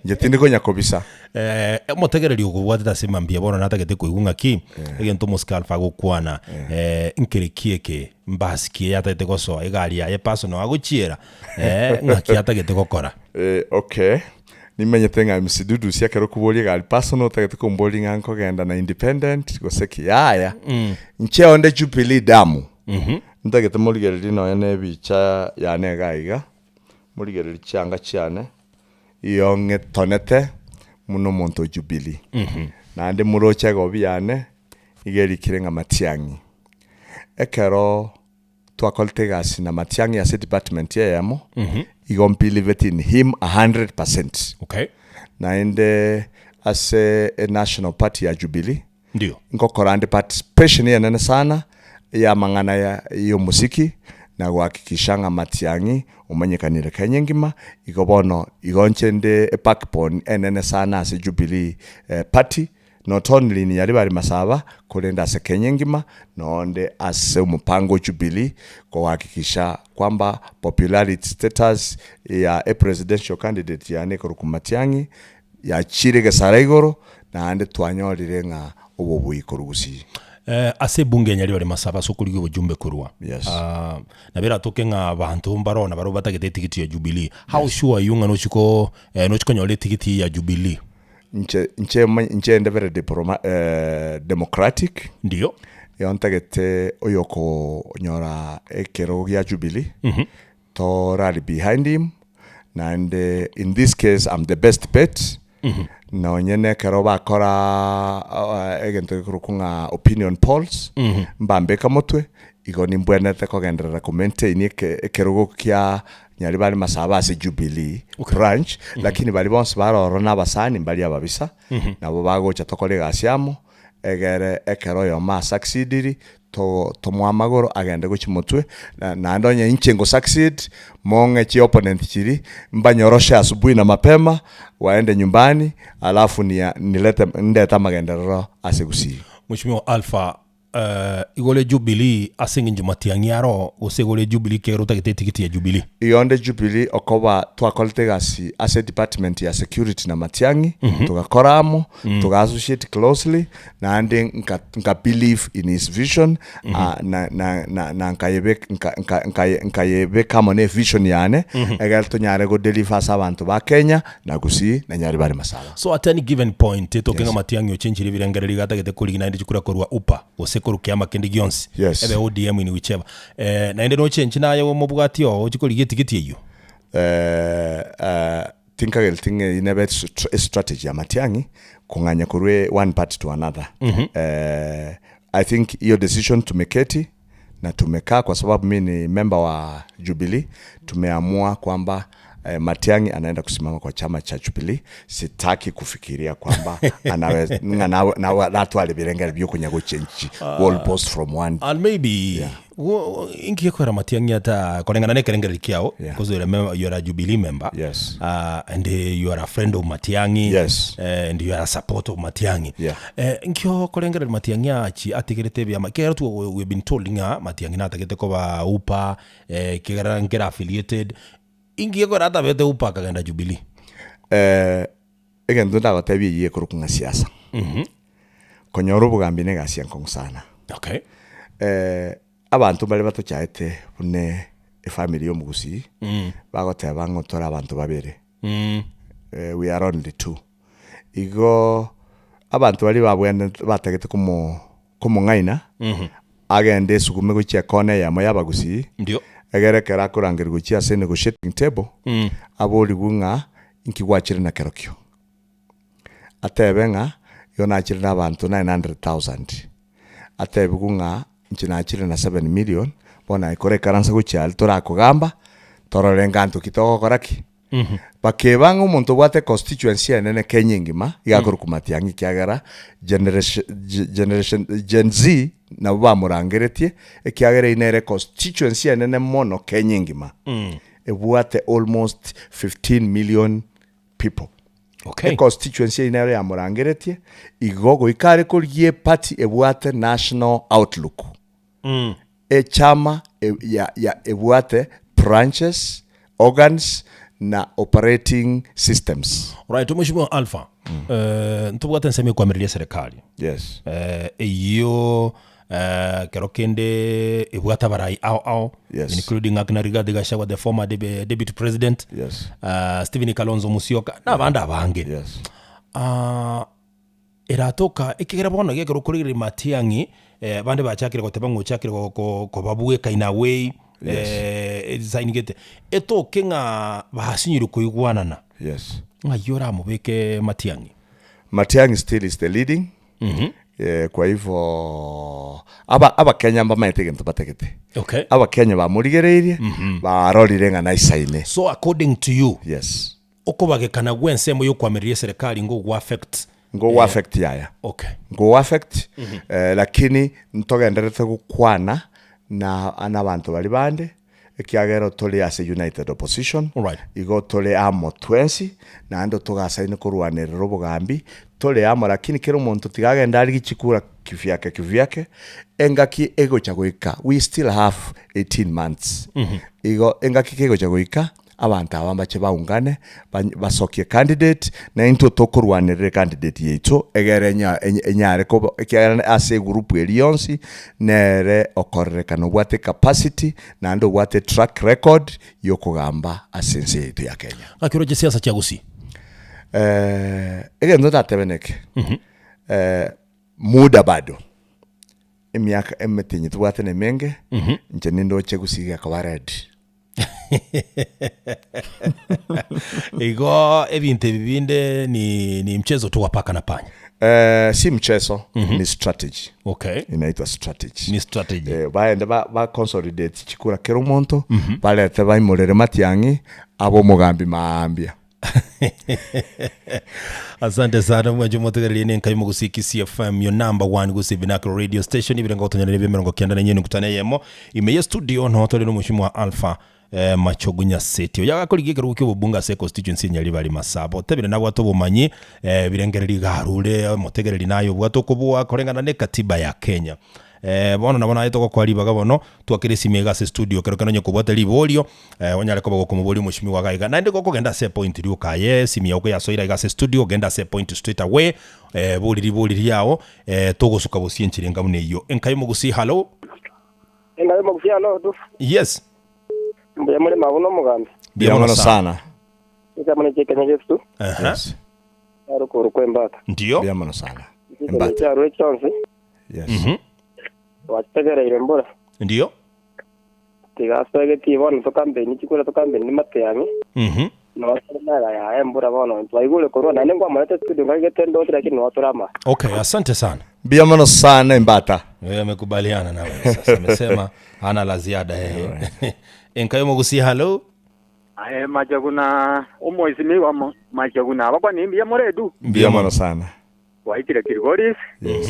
inche tindi konya kobisa. Eh, omotegereri okobwatete ase mambia bono natagete koigwa ng'aki, egento omosike Alpha agokwana, eh, nkere ki eke, mbasi ki eye atagete gosoa, egari yaye personal agochiera, eh, ng'aki atagete gokora. Eh, okay, Nimenyete ng'a MC Dudusi ekero okoboria egari personal otagete komboria ng'a nkogenda na independent gose ki yaya. Inche onde Jubilee damu. Ntagete morigererie nonya na ebicha yane iga iga, morigererie chianga chiane, iyo ng'etonete buna omonto o Jubilee. Naende moroche egobi yane, iga erikire ng'a Matiang'i. Ekero twakorete egasi na Matiang'i ase edepartment eyemo, igo mbelievete in him a 100%. Okay. Naende ase enational party ya Jubilee, Ndio. nkokora ande participation enene sana ya amang'ana ya yomosiki na gohakikisha ng'a Matiang'i omanyekanire Kenya engima, igo bono igo inche nde ebackbone enene sana ase Jubilee party Not only in Nyaribari Masaba, korende ase Kenya engima, noonde ase omopango o Jubilee kohakikisha kwamba popularity status ya e presidential candidate yane ekorokwa Matiang'i yachire egesara igoro naende twanyorire ng'a obobui korwa Gusii. Eh, ase ebunge ya Nyaribari Masaba ase okorigia obojumbe korwa Yes. Ah, nabo eratoke ng'a abanto mbaro nabarobwo batagete etigiti ya Jubilee. How sure are you ng'a nochi ko eh, nochi konyora etigiti ya Jubilee? Inche inche inche inde very diploma democratic, Ndiyo. igo ntagete oyokonyora ekerogo gia Jubilee, to rally behind him, naende in this case I'm the best bet, nonye na ekero bakora egento gekorokwa ng'a opinion polls, mbambeka motwe, igo nimbwenerete kogenderera ko maintain eke ekerogo kia Nyaribari Masaba ase Jubilee branch, lakini baria bonsi bare ororo na abasani mbari ababisa, nabo bagocha tokore egasi amo, egere ekero oyomo a succeediri, to tomoe amagoro agende gochia motwe, na naende onye inche ngo succeed, mong'e chi opponent chiria, mbanyoroshe asubuhi na mapema, waende nyumbani, alafu nia nilete ndete amagenderero ase Gusii. Mweshimiwa Alpha Igoro Jubilee ase eng'encho matiang'i aro, gose igoro Jubilee ekiagera otagete etigiti ya Jubilee? Igo onde Jubilee okoba twakorete egasi ase edepartment ya security na Matiang'i, togakora amo, toga associate closely, naende nka nka believe in his vision, ah, na na na na nkayebek nka nka nkaye nkayebeka amo na evision yane, egere tonyare go deliver ase abanto ba Kenya, na Gusii, na Nyaribari Masaba. So at any given point, etoke Yes. ng'a Matiang'i ochenchire ebirengererio iga atagete korigia naende chikura korwa UPA gose korwa kiama kende gionsi, Yes. ebe ODM in whichever. Eh, naende nochenchi naye omobwati oo ochi korigia etigiti eyio. Eh, eh, tinkagereti ng'a eyio nebe estr- estrategy ya Matiang'i kong'anya korwa e- one party to another. Eh, I think hiyo decision tumeketi na tumekaa kwa sababu mi ni member wa Jubilee, tumeamua kwamba eh, Matiang'i anaenda kusimama kwa chama cha Jubilee. Sitaki kufikiria kwamba anaweza ng'a nawe- nawe- natware birengere byokonya gochenji goal post from one And maybe Yeah. inki gekoera Matiang'i ata koreng'ana na ekerengereri kiao Yeah. because you're a member, you're a Jubilee member Yes. and you are a friend of Matiang'i Yes. and you are a supporter of Matiang'i Yeah. Eh, nkio korengereria Matiang'i achi atigerete ebiama ekero twa we have been told ng'a Matiang'i natagete koba UPA eh, ekegera nkere affiliated, inki gekogera atabete UPA akagenda Jubilee? Eh, egento ndagotebie eyio ekorokwa ng'a siasa. Konyora obogambi na egasi enkong'u sana. Okay. Eh, abanto mbare batochaete buna efamiri ya omogusii, bagoteba ng'a tore abanto babere. Eh, we are only two. Igo abanto baria babwenerete batagete komo komong'aina, agende esugume gochia ekona eyemo y'abagusii, Ndio. egere ekero akorangerigwa gochia ase enegotiating table, aborigwe ng'a inki gwachire nakerokio. Atebe ng'a igo nachire na abanto 900,000, atebigwe ng'a. Inche nachire na 7 million, bono aye koraikaranse gochia aria torakogamba, torore nganto ki togokora ki? Bakeba ng'a omonto obwate constituency enene Kenya engima, iga akorokwa Matiang'i ekiagera generation generation Gen Z nabo bamorangeretie, ekiagera eyio nere constituency enene mono Kenya engima, ebwate almost 15 million people. Okay. Econstituency eyio nero yamorangeretie, igo goika are korigia eparty ebwate national outlook. Echama e- ya ya ebwate branches, organs na operating systems. Right, Mheshimiwa Alpha, eh, ntobwate ensemo ekoamereria eserekari. Yes. Eh, eyio eh, kero kende ebwate abarai ao ao Yes. including akina Rigathi Gachagua the former deputy president Yes. Stephen Kalonzo Musyoka na abande abange. Yes. Ah, eratoka ekegera bono iga ekero okorigereria Matiang'i abande bachakire goteba ng'a ochakire go- go- kobabweka in a way Yes. edesign gete, etoke ng'a basinyire koigwanana, Yes. ng'ai oramobeke Matiang'i? Matiang'i still is the leading kwa hivyo aba abakenya mbamaete egento batagete. Okay. Abakenya bamorigereirie barorire ng'a naisaine. So according to you, Yes. Okobagekana gw'ensemo y'okoamereria eserekari ngogo affect. Ngogo affect yaya. Okay. Ngogo affect lakini ntogendererete gokwana na nabanto baria bande ekiagera tore ase united opposition Alright. igo tore amo twensi naende togasaine korwanerera obogambi tore amo lakini kera omonto tiga agende arigie chikura kivyake kivyake engaki egocha goika we still have 18 months igo engaki kegocha goika Abanto aba mbache baungane, basokie candidate, na intwe tokorwanerera ecandidate yaito, egere enyare koba, ekiagera ase egroup eria yonsi, nere okorerekana obwate ecapacity, naende obwate etrack record ya okogamba ase ense yaito ya Kenya. Ng'aki oroche siasa chia Gusii? Egento ndatebe neke, muda bado, emiaka emetinyi tobwate nemenge, inche nindoche Gusii gekoba red. Igo ebinto ebi binde ni, ni mchezo tu wa paka na panya. Eh, si mchezo ni strategy Okay. inaitwa strategy Ni strategy. Eh, baende ba, ba consolidate chikura kera omonto barete baimorere matiang'i abe omogambi maambia Asante sana mwancho motegererie ne nkai mogusii Kisii FM your number one gusii vernacular radio station ibirengo gotonyana ebia emerongo kianda na enye nukta na eyemo ime ye studio no tore nomoshimo Alpha eh, Machogu Nyaseti oyo agakorigia ekerogo kia obobunge ase constituency ya Nyaribari Masaba otebire nabwate obomanyi eh, birengererio iga arure motegereri naye obwate okoboa koreng'ana ne katiba ya Kenya Eh, bono nabo naye togokoa ribaga bono, twakere esimi iga ase estudio ekero kende onye kobwate riborio, eh, onyare koba gokomoboria omoshimiwa iga iga. Naende gokogenda ase epoint rioka aye, esimi yago koyasoire aiga ase estudio, genda ase epoint straight away, eh, bori ribori riao, eh, togosuka bosie enchera enga buna eyio. Enka y'omogusii, hallo? Enka y'omogusii, hallo, du. Yes. Mbuya more mabu nomogambi. Mbuya mono sana. Echamani chia Kenya Yesu. Aha. Yes. Arokoro kwa embata. Ndio. Mbuya mono sana. Echamani Embata. chiarure chionsi. Yes. Gwachitegereire mbora. Ndio. Tiga asoegetie bono tokampeni chikura tokampeni matiang'i. Notore mega yaye mbura bono twaigure korwa naende nkwamorete studio ngagete ndoche lakini notore ama. Okay, asante sana. Mbuya mono sana embata. Wewe amekubaliana na wewe sasa, amesema hana la ziada yeye. Enkayo mogusi hello. Aye Machaguna omoisimigwa Machaguna abakwane mbuya more edu. Mbuya mono sana. Gwaitire Kirigoris, Yes.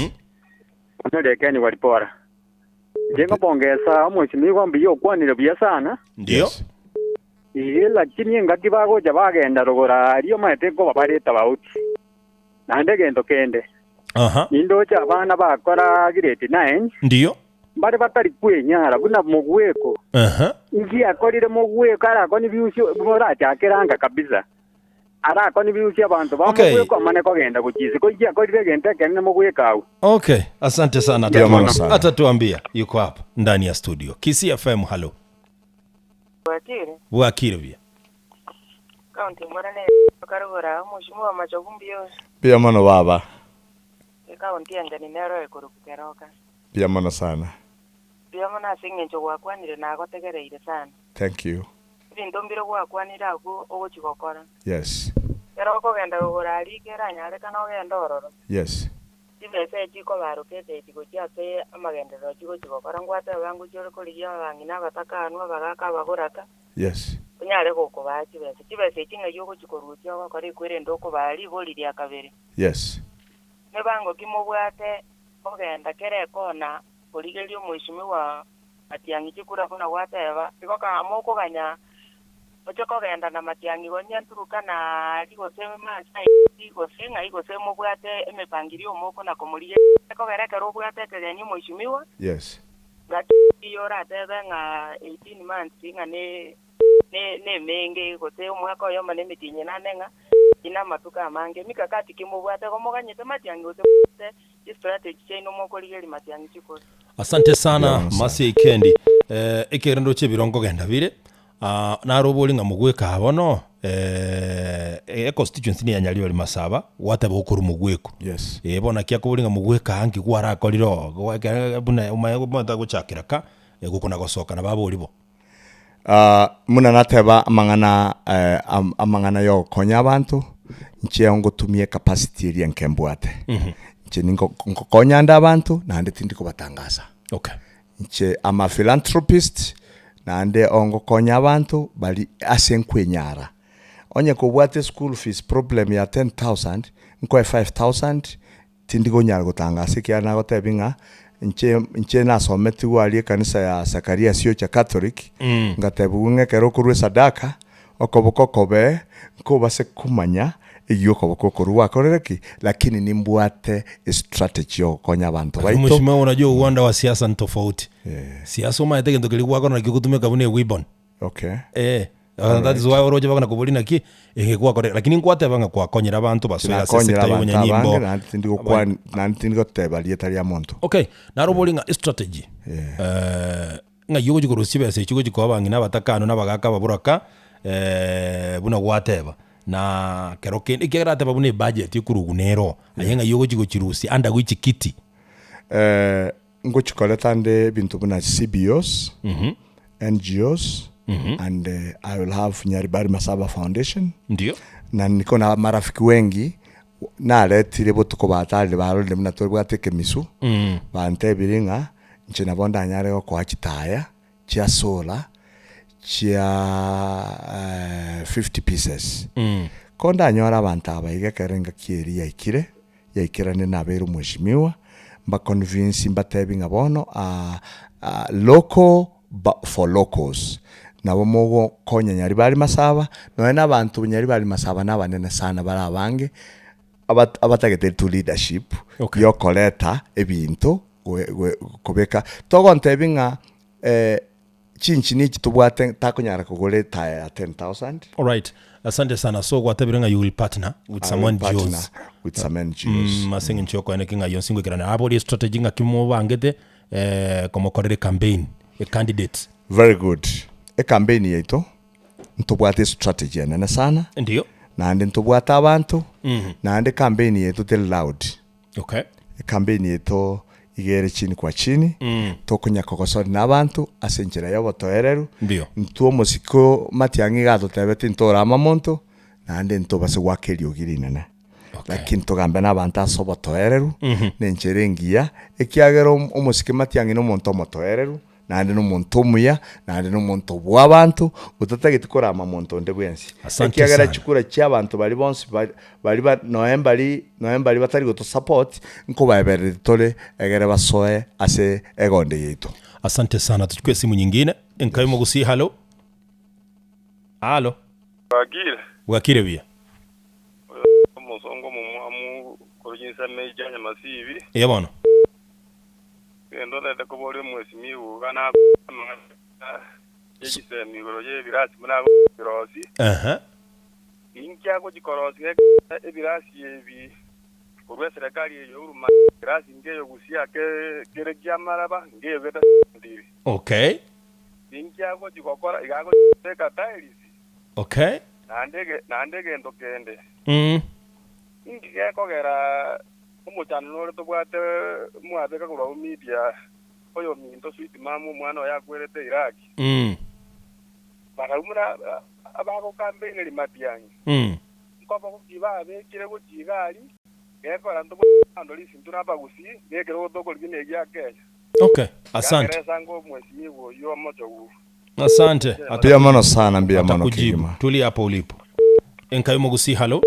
onye Rekeni gwaripora. Inche nkobongesa omoisimigwa mbuya okwanire buya sana. Ndio. Yes. Ee, lakini engaki bagocha bagenda rogoro aria omanyete nkoba bare etabauti. Naende egento kende, Aha. nindoche abana bakora grade 9, Ndio. mbare batari kwenyara buna mogweko. Aha. Inki akorire mogweko arakoni biusio morachakere anga kabisa. Arakoni biusia abanto Okay. bamogweko amane kogenda gochia isiko. Inki akorire egento ekenene mogweko agwo. Okay, asante sana. Ndio maana Atatuambia, sana. atatuambia yuko hapa ndani ya studio. Kisii FM, halo. Bwakire, Bwakire buya. county mbora ne karugora omoshimo wa machogu mbuya ore. Mbuya mono baba. Ecounty enchani nero ekoroku keroka. Mbuya mono sana. Mbuya mono ase eng'encho gwakwanire nagotegereire sana. Thank you. Ebinto mbire gwakwanire abwo ogochi gokora. Yes. Ekero okogenda kogora aria iga eranyarekane ogende ororo. Yes. Chibesa echi chikoba allocated gochia ase amagenderero chigochi gokora ngwateba ngochia ore korigia abang'ina abatakanwa abagaka ababoraka, Yes. onyare gokobaa chibesa. Chibesa echi ng'ai ogochi korusia ogokora ekwerende okobaa ribori ria kabere. Yes. Mebango ki mobwate kogenda kera ekona korigereria omoisimigwa Matiang'i chikura buna gwateba, igo kaa mokoganya oche kogenda na Matiang'i gonya Turukana aria gose Maasai gose ng'ai gose mobwate emepangirio omoko na komorigereria ekogera ekero obwate ekegeni omoisimigwa Yes. Gaki riria oratebe ng'a 18 months ng'a ne ne nemenge gose omwaka oyomo na emetienyi enane ng'a inwe amatuko amange. Mikakati ki mobwate igo moganyete matiang'i gose mobwate chistrategy chiaino mokorigereria matiang'i chikore? Asante sana Mbuya mono sana. Mercy Ikendi. Eh, ekero ndoche ebirongo kogenda bire, ah, naro obori ng'a mogweka aa bono, eh, e constituency niya Nyaribari Masaba, gwateba okorwa mogweko. Yes. Eh, bono naki akobori ng'a mogweka aa nki kwarakorire oo, gwa ekere buna omanye omanyete agochakera ka, gokona gosoka nabo abori bo. Ah, buna nateba amang'ana eh, am- amang'ana ya ogokonya abanto, inche ngotumia ecapacity eria enke mbwate. Inche ningo ngokonya ande abanto, naende tindi kobatangasa. Okay. Inche am a philanthropist, naende ongokonya abanto bari ase nkwenyara. Onye kobwate eschool fees problem ya 10,000, nkoe 5,000, Tindi konyara gotangasa ekiagera nagotebi ng'a inche inche nasometigwe aria ekanisa ya Zakaria Siocha Catholic, ngatebigwa ng'a ekero okorua esadaka, okoboko okobee nkobase komanya eyio okoboko okorua gwakorire ki, lakini nimbwate estrategy ya ogokonya abanto baito. Mheshimiwa unajua uwanda wa siasa ni tofauti. Siasa omanyete egento keria gwakora nakio ogotumeka buna eweapon. Okay. Eh, that is why oroche bakona kobori naki ege gwakorire lakini nkwateba ng'a kwakonyire abanto basoe ase Nakonyire sector ya abanto abange obonyanyimbo. naende tindi gokwan naende tindi goteba rieta ria monto. Okay, naro obori ng'a estrategy eh, ng'ai ogochi korusia chibesa echi ogochi koa abang'ina abatakano na abagaka ababoraka buna gwateba na kero kende ekiagera ateba buna ebudget ekorugwa nero, aye ng'ai ogochi gochirusia under which kiti? Ngochikoreta nde ebinto buna CBOs, NGOs, and I will have Nyaribari Masaba Foundation. Ndio. Na niko na marafiki wengi naretire botuko batarire barorire buna tobwate ekemisu, bantebirie ng'a inche nabo ndanyare gokoa chitaya chia solar chia 50 pieces. Ko ndanyore abanto aba iga ekero engaki eria yaikire, yaikerane nabeire omweshimiwa, mbaconvince mbatebi ng'a bono local for locals, nabo mogokonya Nyaribari Masaba, nonya na abanto Nyaribari Masaba nabanene sana bare abange, abatagete to leadership Okay. yokoreta ebinto kobeka, togontebia ng'a Chinchini echi tobwate takonyara kogora etaya ya 10,000. Alright, asante sana. So gwatebire ng'a you will partner with I some will NGOs. partner with some NGOs. Mm, ase eng'encho yokoeneki ng'a yonsi ngoikerana. Aborie strategy ng'aki mobangete eh, komokorera ecampaign, a candidate. Very good. Ecampaign yaito ntobwate estrategy enene sana Ndiyo. naende ntobwate abanto naende campaign yaito teri loud. Okay. Ecampaign yaito iga ere chini kwa chini, tokonya kogosori na abanto ase enchera ya obotoereru. Mbuya. Intwe omosike matiang'i iga atotebeti ntorama monto, naende ntobase goaka eriogi rinene. Okay. Lakini togambe na abanto ase obotoereru, na enchera engiya, ekiagera omosike matiang'i na omonto omotoereru, naende nomonto omuya, naende nomonto bw'abanto, otatageti korama monto onde bwensi. Asante Ekiagera sana. chikura chi'abanto baria bonsi ba- baria ba noe mbari noe mbari batari gotosupport, nkobaebereria tore egere basoe ase egonde yaito. Asante sana tuchukue simu nyingine enkai mogusie halo halo Bwakire. bwakire buya Oyo omosongo omomwamu korwa chinsemo echi chia Nyamasibi. Eeh bono. Egento ntaete koboria omwesimigwa iga na amang'ana ye chisemi igoro y'ebirasi buna agochirosia. Ehe. Ninki agochi korosia ebirasi ebi korwa eserekari eye Uhuru Kerasi nkeyo gusii ake kere ki'amaraba, nkeyo geta ndiri. Okay. Ninki agochi gokora? Iga agochi kobeka tiles. Okay. Naende naende egento kende. Mm. Inki gekogera Omochando nore tobwate mwabeka korwa Umedia, oyominto sweet mama omwana oye akwerete Iraq. Barabwo buna abagokampeina Matiang'i, nkoba goki babekire gochia iga aria, Gekora ntobwate abanto risinto na abagusii, na ekerogo tokorigia negia Kenya. Okay, asante. Ekiagera esango omwesimigwa oyio omochogu. Asante. Mbuya mono sana, mbuya mono Atakujibu. kegima. Tulia hapo ulipo. Enkai omogusii hallo.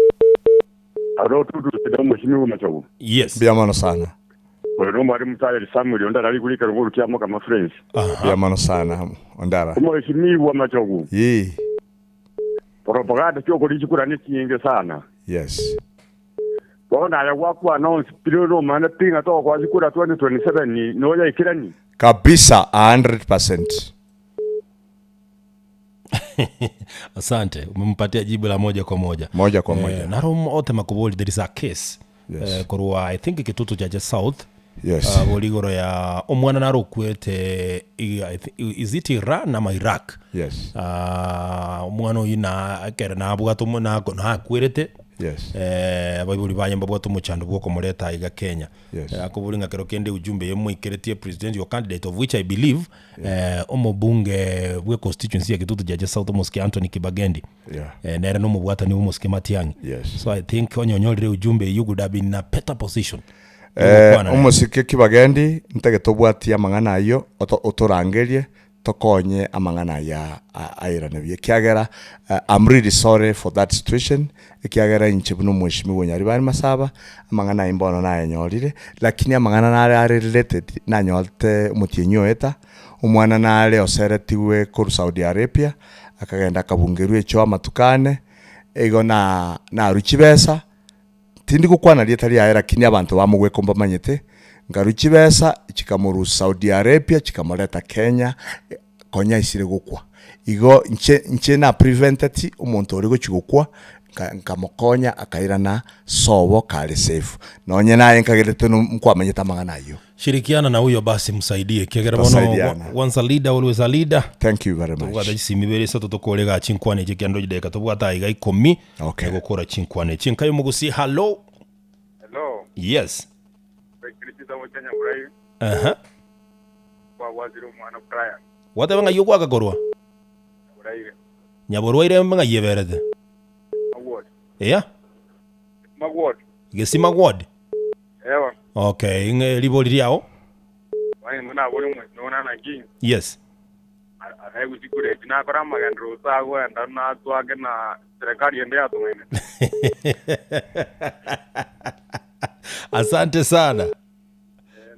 Aro tutusire omwesimigwa omochogu. Yes. Mbuya mono sana. Oyo nomwalimu Sayeri Samuel Ondara rigure ekerogo kia Mokama Friends. Mbuya mono sana Ondara. Omwesimigwa Machogu. Yee. Propaganda chi'okoria chikura nechinyinge sana. Yes. Bono aye gwakwana onsi pi nomanyete pi ng'a togokoa chikura 2027 noyaikeranie. Kabisa a 100%. Asante, umempatia jibu la moja kwa moja. Moja kwa moja. Eh, naro otema kobori there is a case. Yes. Eh, korwa I think kitutu chache south. Yes. Uh, bori igoro ya omwana naro okwete i- I thi- is it Iran ama Iraq? Yes. Ah, omwana oyio na ekere nabwate omo- nako- nakwerete Yes. eh, abaibori baye mbabwate omochando bwa okomoreta aiga Kenya. Yes. Eh, akobori ng'a kero kende ujumbe eye moikeretie presidential candidate of which I believe eh, omobunge bwe constituency ya Kitutu Chache South omosike Anthony Kibagendi Yeah. eh, nere nomobwatani bwa omosike Matiang'i. Yes. So I think onye onyorire ujumbe you could have been in a better position. Eh, Yogokwana nere. omosike Kibagendi ntagete obwatie amang'ana ayio oto- otorangerie tokonye amang'ana aya airane buya ekiagera I'm really sorry for that situation ekiagera inche buna omweshimiwa o Nyaribari Masaba amang'ana ayio mbono nayanyorire lakini amang'ana nare are related nanyorete omotienyi oeta omwana nare oseretigwe korwa Saudi Arabia akagenda akabungerwa echoo amatuko ane igo na narwa chibesa. Tindi gokwana rieta riaye lakini abanto bamogweka mbamanyete, nkarua chibesa chikamorusia Saudi Arabia chikamoreta Kenya konya aisire gokwa. Igo inche inche na preventeti omonto ore gochia gokwa nka nkamokonya akairana sobo kare safe. Nonye naye nkagerete no nkwamanyete amang'ana ayio. Shirikiana na huyo basi msaidie ekiagera bono Tutasaidiana. once a leader always a leader. Thank you very much. Tobwate chisimi ibere isato tokore igaa chinkwana echi ekiagera chidakika tobwate aiga ikomi Okay. egokora chinkwana echi. Enka y'omogusi hallo. Hello, Yes. baikire chisabo chia Nyaburai, Aha. kwagwasire omwana Brian Gwateba ng'ai okwagakorwa? Nyaboraire. Nyaborwaire ng'ai eberete? Magwod. Eya? Magwod. Gesima ward? Ewa. Okay, ng'e ribori riao? Bono intwe nabori omwesi nona naki? Yes. Arae gochikura echi nakore amagenderero gose agoenda natwake na serikali ende yatong'ainete. Asante sana.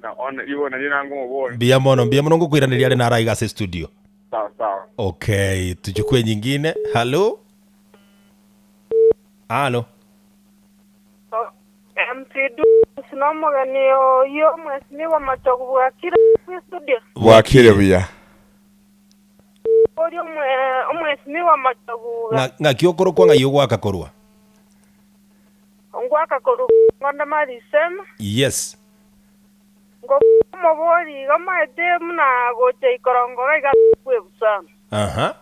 Na one ribo nario nangomobori. Mbuya mono, mbuya mono ngokoiraneria are naro aiga ase studio. Sawa sawa. Okay, tuchukue nyingine. Hallo? Halo? MC Dunes nomogeni oyio omwesimigwa Machogu bwakire bwe studio. Bwakire buya. Oria omwesimigwa Machogu Ng'a- Ng'aki okorokwa ng'ai ogoaka korwa? Ngwaka korwa Ng'onde Marisema. Yes. Ngokomoboria iga maete buna gocha ikorongo iga bwebusana. Aha.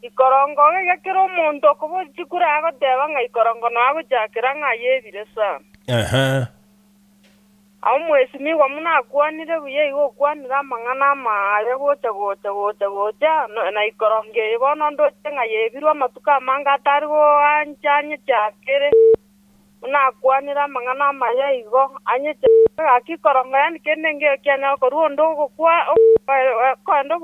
Ikorongo iga kera omonto okoboria chikura agoteba ng'a ikorongo nao agochakera ng'a ayebire sana. Aha. Omwesimigwa buna akwanire buya igo okwanire amang'ana amaya gocha gocha gocha gocha na ikorongo eye bono ndoche ng'a yebirwe amatuko amange atari goancha anyechakere buna akwanire amang'ana amaya igo anyechakere gaki ikorongo yaani kende nkeiyo kianyare korwa onde ogokwa koenda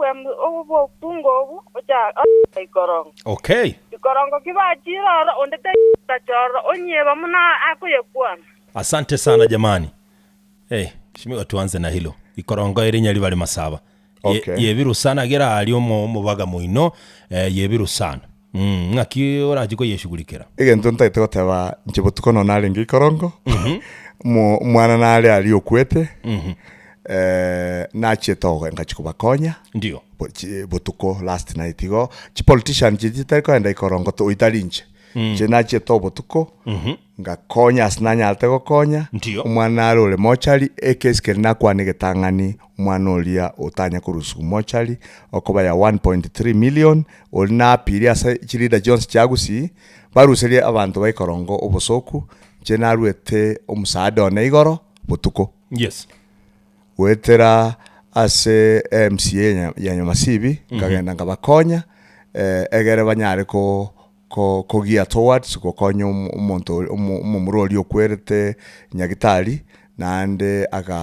obokungu obwo ocha ikorongo. Okay. Ikorongo ki bachire ororo onde tari gotachorora onyeba buna akoyekwana. Asante sana jamani. Hey, shimiwa tuanze na hilo. Ikorongo ere nyaribare masaba. Ye- Okay. Yebiru sana gera aria omo omobaga moino eh, yebiru sana. Mm, ng'aki orachi koyeshughulikera. Egento ntagete goteba inche botuko nonya narenge ikorongo, omo omwana nare aria okwete, nachiete ogo ngachia kobakonya, Ndio. bo chi botuko last night igo, chipolitician chiria chitari kogenda ikorongo to oitari inche. Inche nachiete obotuko, ngakonya ase nanyarete gokonya, Ndio. omwana nare ore mochari, ekesi keria nakwana egetang'ani, omwana oria otanya korusiwa mochari, okoba ya 1.3 million, oria napirie ase chileader chionsi chia Gusii, baruserie abanto ba ikorongo obosoku, inche naruete omosaada one igoro, botuko. Yes. Goetera ase MCA ya Nyamasibi, nkagenda nkabakonya, egere banyare ko. ko kogia towards gokonya omo omonto oria omo omomura oria okwerete nyagitari, naende aga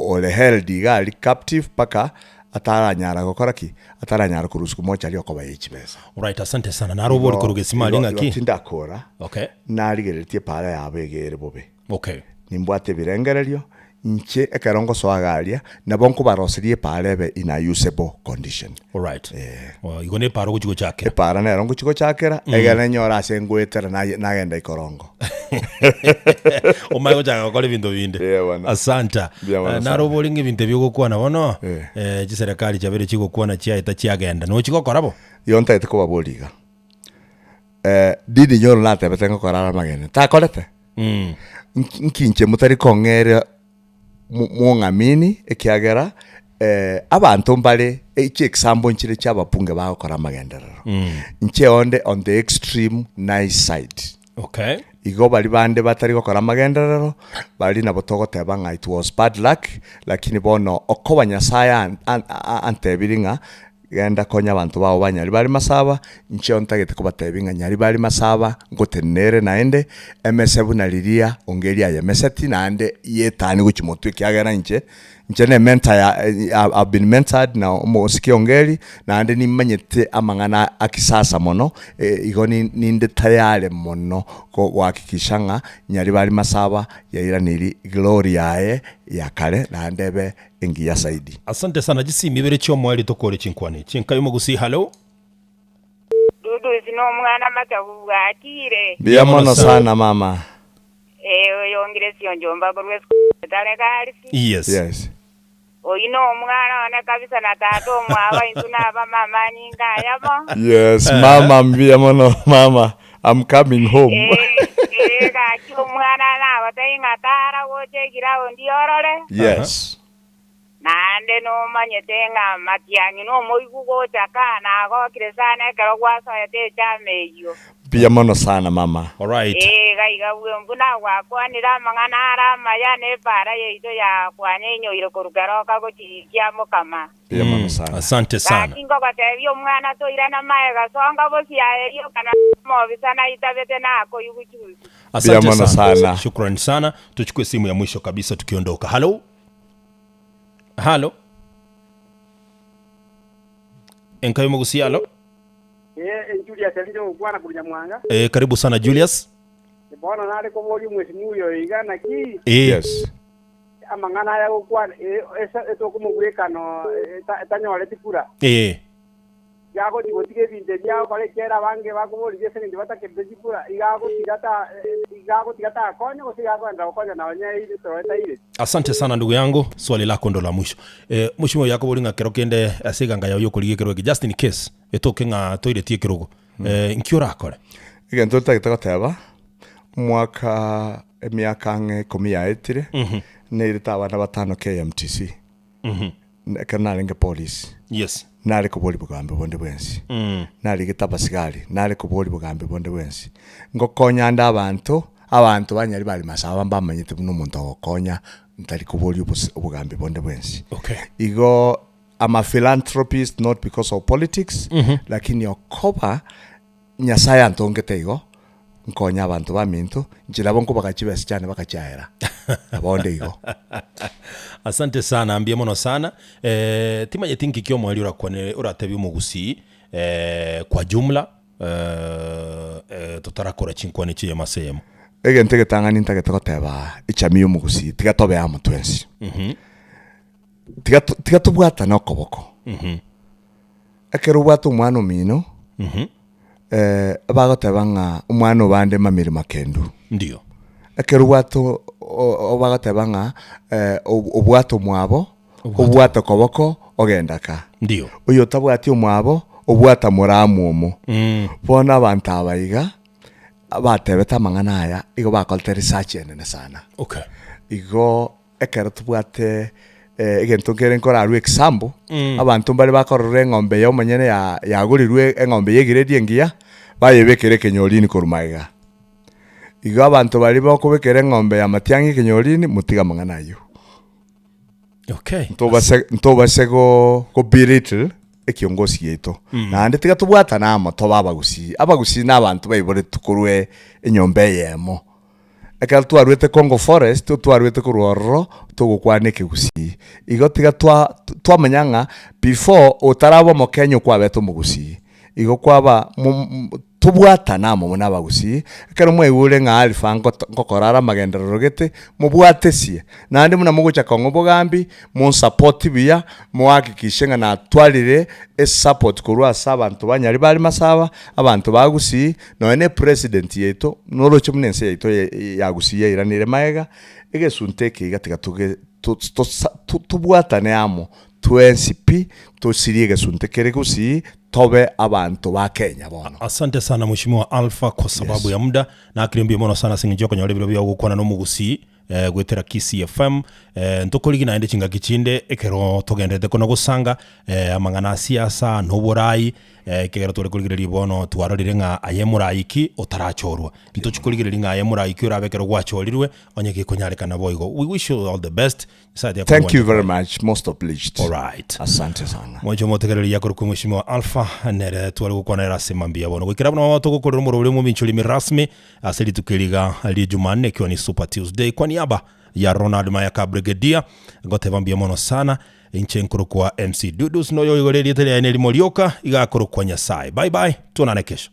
ore held iga aria captive mpaka ataranyara gokora ki? Ataranyara korusiwa mochari okoba ye chibesa. Alright, asante sana. Naro obori Igo korwa gesima aria igo ng'aki? igo tindakora, Okay. narigereretie epaara yabo iga ere bobe. Okay. Nimbwate ebirengererio, inche ekero ngosoa iga aria, nabo nkobaroseria epaara ebe in a usable condition. Alright. Oh, igo nepaara ogochi gochakera. Epaara nero ngochi gochakera, egere nyore ase ngoetera naye nagenda ikorongo. Omanye gochaka gokora ebinto binde. Eh, bono. Asanta. Mbuya mono Eh, sana. naro obori ng'a ebinto ebi ogokwana bono, Eh. eh, chiserekari chiabeire chigokwana chiaeta chiagenda. Nochi gokora bo? Igo ntagete kobaboria iga, Didi Nyoro natebete ngokora are amagene, takorete? Nki nki inche motari kong'eria mo- mong'amini ekiagera abanto mbare chiexample nchire chia ababunge bagokora amagenderero. Inche onde on the extreme nice side. Okay. Igo baria bande batari gokora amagenderero, baria nabo togoteba ng'a it was bad luck, lakini bono okoba Nyasaye an- an- antebirie ng'a Genda konya abanto bao ba Nyaribari Masaba, inche ntagete kobatebia ng'a Nyaribari Masaba ngotenenere naende emese buna riria ongeria ayemeseti naende yetani gochia motwe ekiagera inche, inche ne mentor ya I've been mentored na omosike Ongeri naende nimanyete amang'ana a kisasa mono igo ninde tayari mono gohakikisha ng'a Nyaribari Masaba yairaniri glory yaye ya kare naende ebe engiya zaidi. Asante sana chisimi ibere chi'omoerio tokore chinkwana echi. Enka y'omogusii hallo. Dudusi nomwana machabu bwakire. Mbuya mono sana mama. Ee oyongire sionjomba korwa esukuru etare garisi. Yes. Yes. Oyio nomwana one kabisa na tata omwabo intwe naba mama anyinga ayamo. Yes mama mbuya mono mama I'm coming home. Ee ee gaki omwana nagotebie ng'a tara gocha egiraundi orore. Yes. Naende nomanyete ng'a matiang'i nomoigwa gocha ka nagokire sana ekero gwasoete echama eyio. Mbuya mono sana mama. Alright. Ee, gaiga bwembu nagwakwanire amang'ana are amaya, na epaara yaito yakwanyenyoire korwa keroka gochia kiamokama. Mbuya mono sana. Asante sana. Gaki ngogotebia omwana toirana magega, songa bosio aye rioka na omobisa naitabete nakoigwa chunsi. Asante Mbuya mono sana. sana. Shukrani sana. Tuchukue simu ya mwisho kabisa tukiondoka. Halo. Halo. Enka yomogusia halo. Ee, Julius arinde gokwana korwa Nyamwanga. Eh, karibu sana Julius. Bono nare koboria omwesimiwa oyo iga naki Eh. Yes. amang'ana aya agokwana etokomogwekano etanyoreti kura. Eh. Iga agochi gotiga ebinto ebi agokora ekiagera abange bakoboria ase engencho batakerete chikura, iga agotiga ta iga agotiga takonya gose iga akogenderera gokonya nonya eire toro etaire. Asante sana ndugu yangu, swali lako ndo la mwisho. Eh, mheshimiwa yakobori ng'a kero kende ase eganga yao yokorigia ekerogo eke just in case etoke ng'a toiretie ekerogo eh, nki orakore? Egento ntagete goteba, omwaka emiaka ang'e ikomi yaetire, nairete abana batano KMTC, ekero narenge polisi, Yes. nare koboria bogambi bonde bwensi, narigete abasigari, nare koboria bogambi bonde bwensi, ngokonya ande abanto, abanto banyari bare masaba mbamanyete buna omonto ogokonya ntari koboria obos obogambi bonde bwensi. Okay. Igo I'm a philanthropist not because of politics, lakini okoba Nyasaye antongete igo, nkonye abanto baminto, inche nabo nkobaga chibesa chiane bakachiaera. Nabo onde igo. Asante sana mbuya mono sana eh, timanyeti nki kiomoerio orakwane oratebie omogusii eh, kwa jumla eh, eh, totarakora chinkwana echi eyemo ase eyemo. Egento egetang'ani ntagete goteba echamii y'omogusii, tiga tobe amo twensi. Tiga to- tiga tobwatane okoboko. Ekero obwate omwana omino, bagoteba ng'a omwana obande mamiri makendu. Ndio. Ekero obwate o- o- bagoteba ng'a obwate omwabo, obwate okoboko ogenda ka. Ndio. Oyo otabwati omwabo, obwata moramu omo. Bono abanto aba iga, batebete amang'ana aya, igo bakorete research enene sana. Okay. Igo Ekero tobwate egento nkere nkorarue example, abanto mbare bakorora eng'ombe eye omonyene ya yagorirwe eng'ombe ya egrade engiya, bayebekera ekenyorini korwa magega. Igo abanto baria bakobekera eng'ombe ya matiang'i ekenyorini, motige amang'ana ayio. Okay. Ntobase ntobase go go belittle. ekiongosi giaito. Naende tiga tobwatane amo tobe abagusii. Abagusii na abanto baiboretwe korwa enyomba eyemo. Ekero twarwete Congo forest, twarwete korwa ororo togokwana ekegusii. Igo tiga twa twamanya ng'a before otaraba omokenya okwabete omogusii. Igo kwaba tobwatane amo buna abagusii, ekero mwaigure ng'a Alpha ngokora are amagenderero gete, mobwatesie. Naende buna mogocha kong'a obogambi, monsapoti buya, mohakikishe ng'a natwarire esupport korwa ase abanto ba Nyaribari Masaba, abanto ba Gusii, nonya na epresident yaito, noroche buna ense yaito ya Gusii yairanire magega, egesunte eke iga tiga toge tobwatane amo twensi pi, tosirie egesunte kere Gusii, tobe abanto ba Kenya bono. Asante sana Mheshimiwa Alpha kwa sababu ya muda. Nakire mbuya mono sana ase eng'encho yokonyora ebiro bia gokwana na omogusii eh, goetera Kisii FM. Eh, ntokorigi naende chingaki chinde ekero togenderete kona gosanga eh, amang'ana a siasa na oborai eh, ekegera tware korigereria bono twarorire ng'a aye morai ki otarachorwa. Ntochi korigereria ng'a aye morai ki orabe ekero gwachorirwe onye gekonyarekana boigo. We wish you all the best. Nyasaye tiga Thank you kogwancha very kwaye. much, most obliged. Alright. Asante sana. Mwanche omotegereri yakorokwa Mheshimiwa Alpha nere tware gokwanera ase mambia bono goikera buna togokorera omorobori omominchori ime rasmi ase rituko eri iga rie Jumanne ekiwa ni Super Tuesday kwa niaba ya Ronald Mayaka Brigadier ngoteba mbuya mono sana inche nkorokwa MC Dudus noyo oigore erieta riaye nerimo rioka iga akorokwa Nyasaye bye bye tuonane kesho.